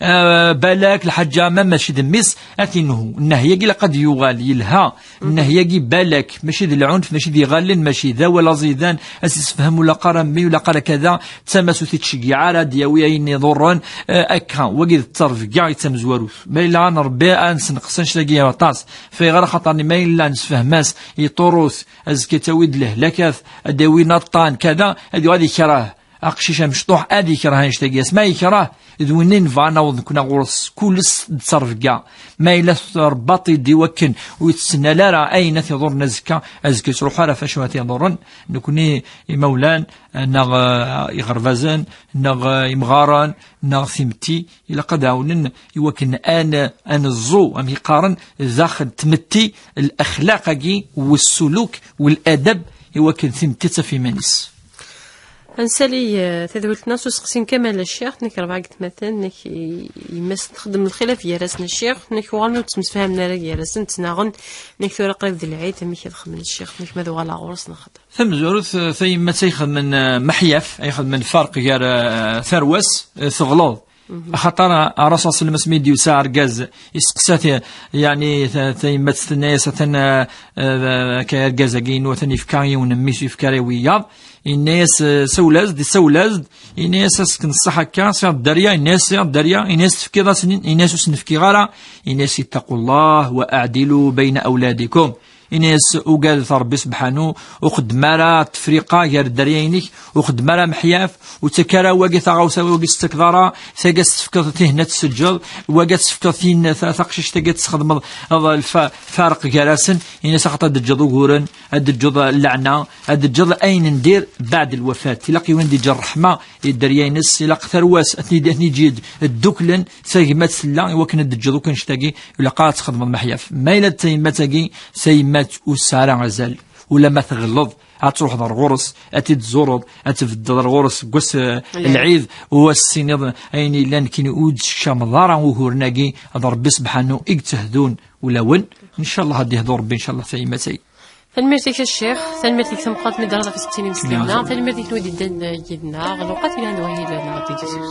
Ah, balak lḥaǧa ma mačči d mmi-s, ad t-inhu. Nnehya-agi ilaq ad yuɣal yelha. Nnehya-agi balak, mačči d lɛunf, mačči d iɣallen, mačči d awal aẓidan, ad s-isefhem ula qqar a mmi, ula qqar a kada, d tamasut i ttceggiɛ ara ad d-yawi ayen iḍurren, eh, akka. Wagi d ttarbga i d tamezwarut. Ma yella ad nṛebbi, ad nessenqes annect-agi aṭas. Fiɣer axaṭer ma yella nesfehmas i ṭurut, azekka ad tawi-d lehlakat, ad d-yawi naṭṭan, kada, ad yuɣal yekreh. Aqcic amecṭuḥ ad yekreh annect-agi. Asma yekreh, d win i nebɣa ad naweḍ nekkni ɣur-s, kullec d ttarbga. Ma yella tṛebbaḍ-t-id i wakken ur yettnal ara ayen ad t-iḍurren azekka, azekka ur yettruḥ ara f acu ad t-iḍurren. Nekkni imawlan, neɣ, eh, iɣerbazen, neɣ, eh, imɣaren, neɣ timetti, ilaq ad ɛawnen i wakken ad n-, ad neẓẓu, amek i qqaren, daxel n tmetti, l-axlaq-agi, w-ssuluk, w-ladab, i wakken timetti ad taf iman-is. Ad nsali, eh, tadwilt-nneɣ s useqsi n Kamal a ccix, nek rebɛa n yetmaten, nek i-, yemma-s txeddem lxilaf gar-asen a ccix, nek uɣalen ur ttemsefhamen ara gar-asen, ttnaɣen, nek tura qrib d lɛid, amek ad xedmen a ccix, nek ma ad uɣaleɣ ɣur-s neɣ xaṭer. Tamezwarut, eh, tayemmat ay xedmen, eh, meḥyaf, ay xedmen farq gar, eh, tarwa-s, eh, teɣleḍ. Axaṭer, eh, Rasul sallam asmi d-yusa argaz, iseqsa-t, yeɛni, ta-, tayemmat tenna-yas, atan, eh, eh, akka argaz-agi-inu atan yefka yiwen n mmi-s, yefka ara i wiyaḍ. Yenna-yas, eh, sawel-as-d, isawel-as-d. Yenna-yas, asken ṣṣeḥ akka, sɛiɣ dderya. Yenna-yas, sɛiɣ dderya. Yenna-yas, tefkiḍ-asen? Yenna-yas, ur sen-fkiɣ ara. Yenna-yas, ittaqu llah wa aɛdilu bayna awladikum. Ini-as ugadet Ṛebbi sebḥanu, ur xeddem ara tefriqa gar dderya-inek, ur xeddem ara meḥyaf, ur ttak ara wagi taɣawsa, wagi ur s-tettakeḍ ara, tagi ad s-tefkeḍ tihin ad tseǧǧeḍ, wagi ad s-tefkeḍ tin, ta-, taqcict-agi ad tesxedmeḍ, ad lfa-, farq gar-asen, ini-as axaṭer ad d-teǧǧeḍ uguren, ad d-teǧǧeḍ lleɛna, ad d-teǧǧeḍ ayen n dir baɛd lwafat. Ilaq yiwen ad d-yeǧǧ ṛṛeḥma i dderya-ines, ilaq tarwa-s ad ten-, ad ten-yeǧǧ dduklen, tagmat tella, i wakken ad d-teǧǧeḍ akk annect-agi, ilaq ad txedmeḍ meḥyaf. Ma yella d tayemmat-agi, tayemmat ur tesɛi ara azal. Ulamma teɣleḍ, ad truḥeḍ ar ɣur-s, ad t-id-tẓureḍ, ad tbeddeḍ ar ɣur-s seg wass, eh, lɛid, u ad s-tiniḍ ayen yellan nekkini ur d-tsekcameḍ ara uguren-agi, d Ṛebbi sebḥanu i yetthdun ulawen. Ncallah ad d-yehdu Ṛebbi, ncallah, tayemmat-agi. Tanemmirt-ik a ccix, tanemmirt-ik tameqqrant mi d-terriḍ ɣef isteqsiyen imesliyen-a, tanemmirt-ik n wid yeddan, eh, yid-neɣ, lewqat yelhan d wahil neɣ d-igessus.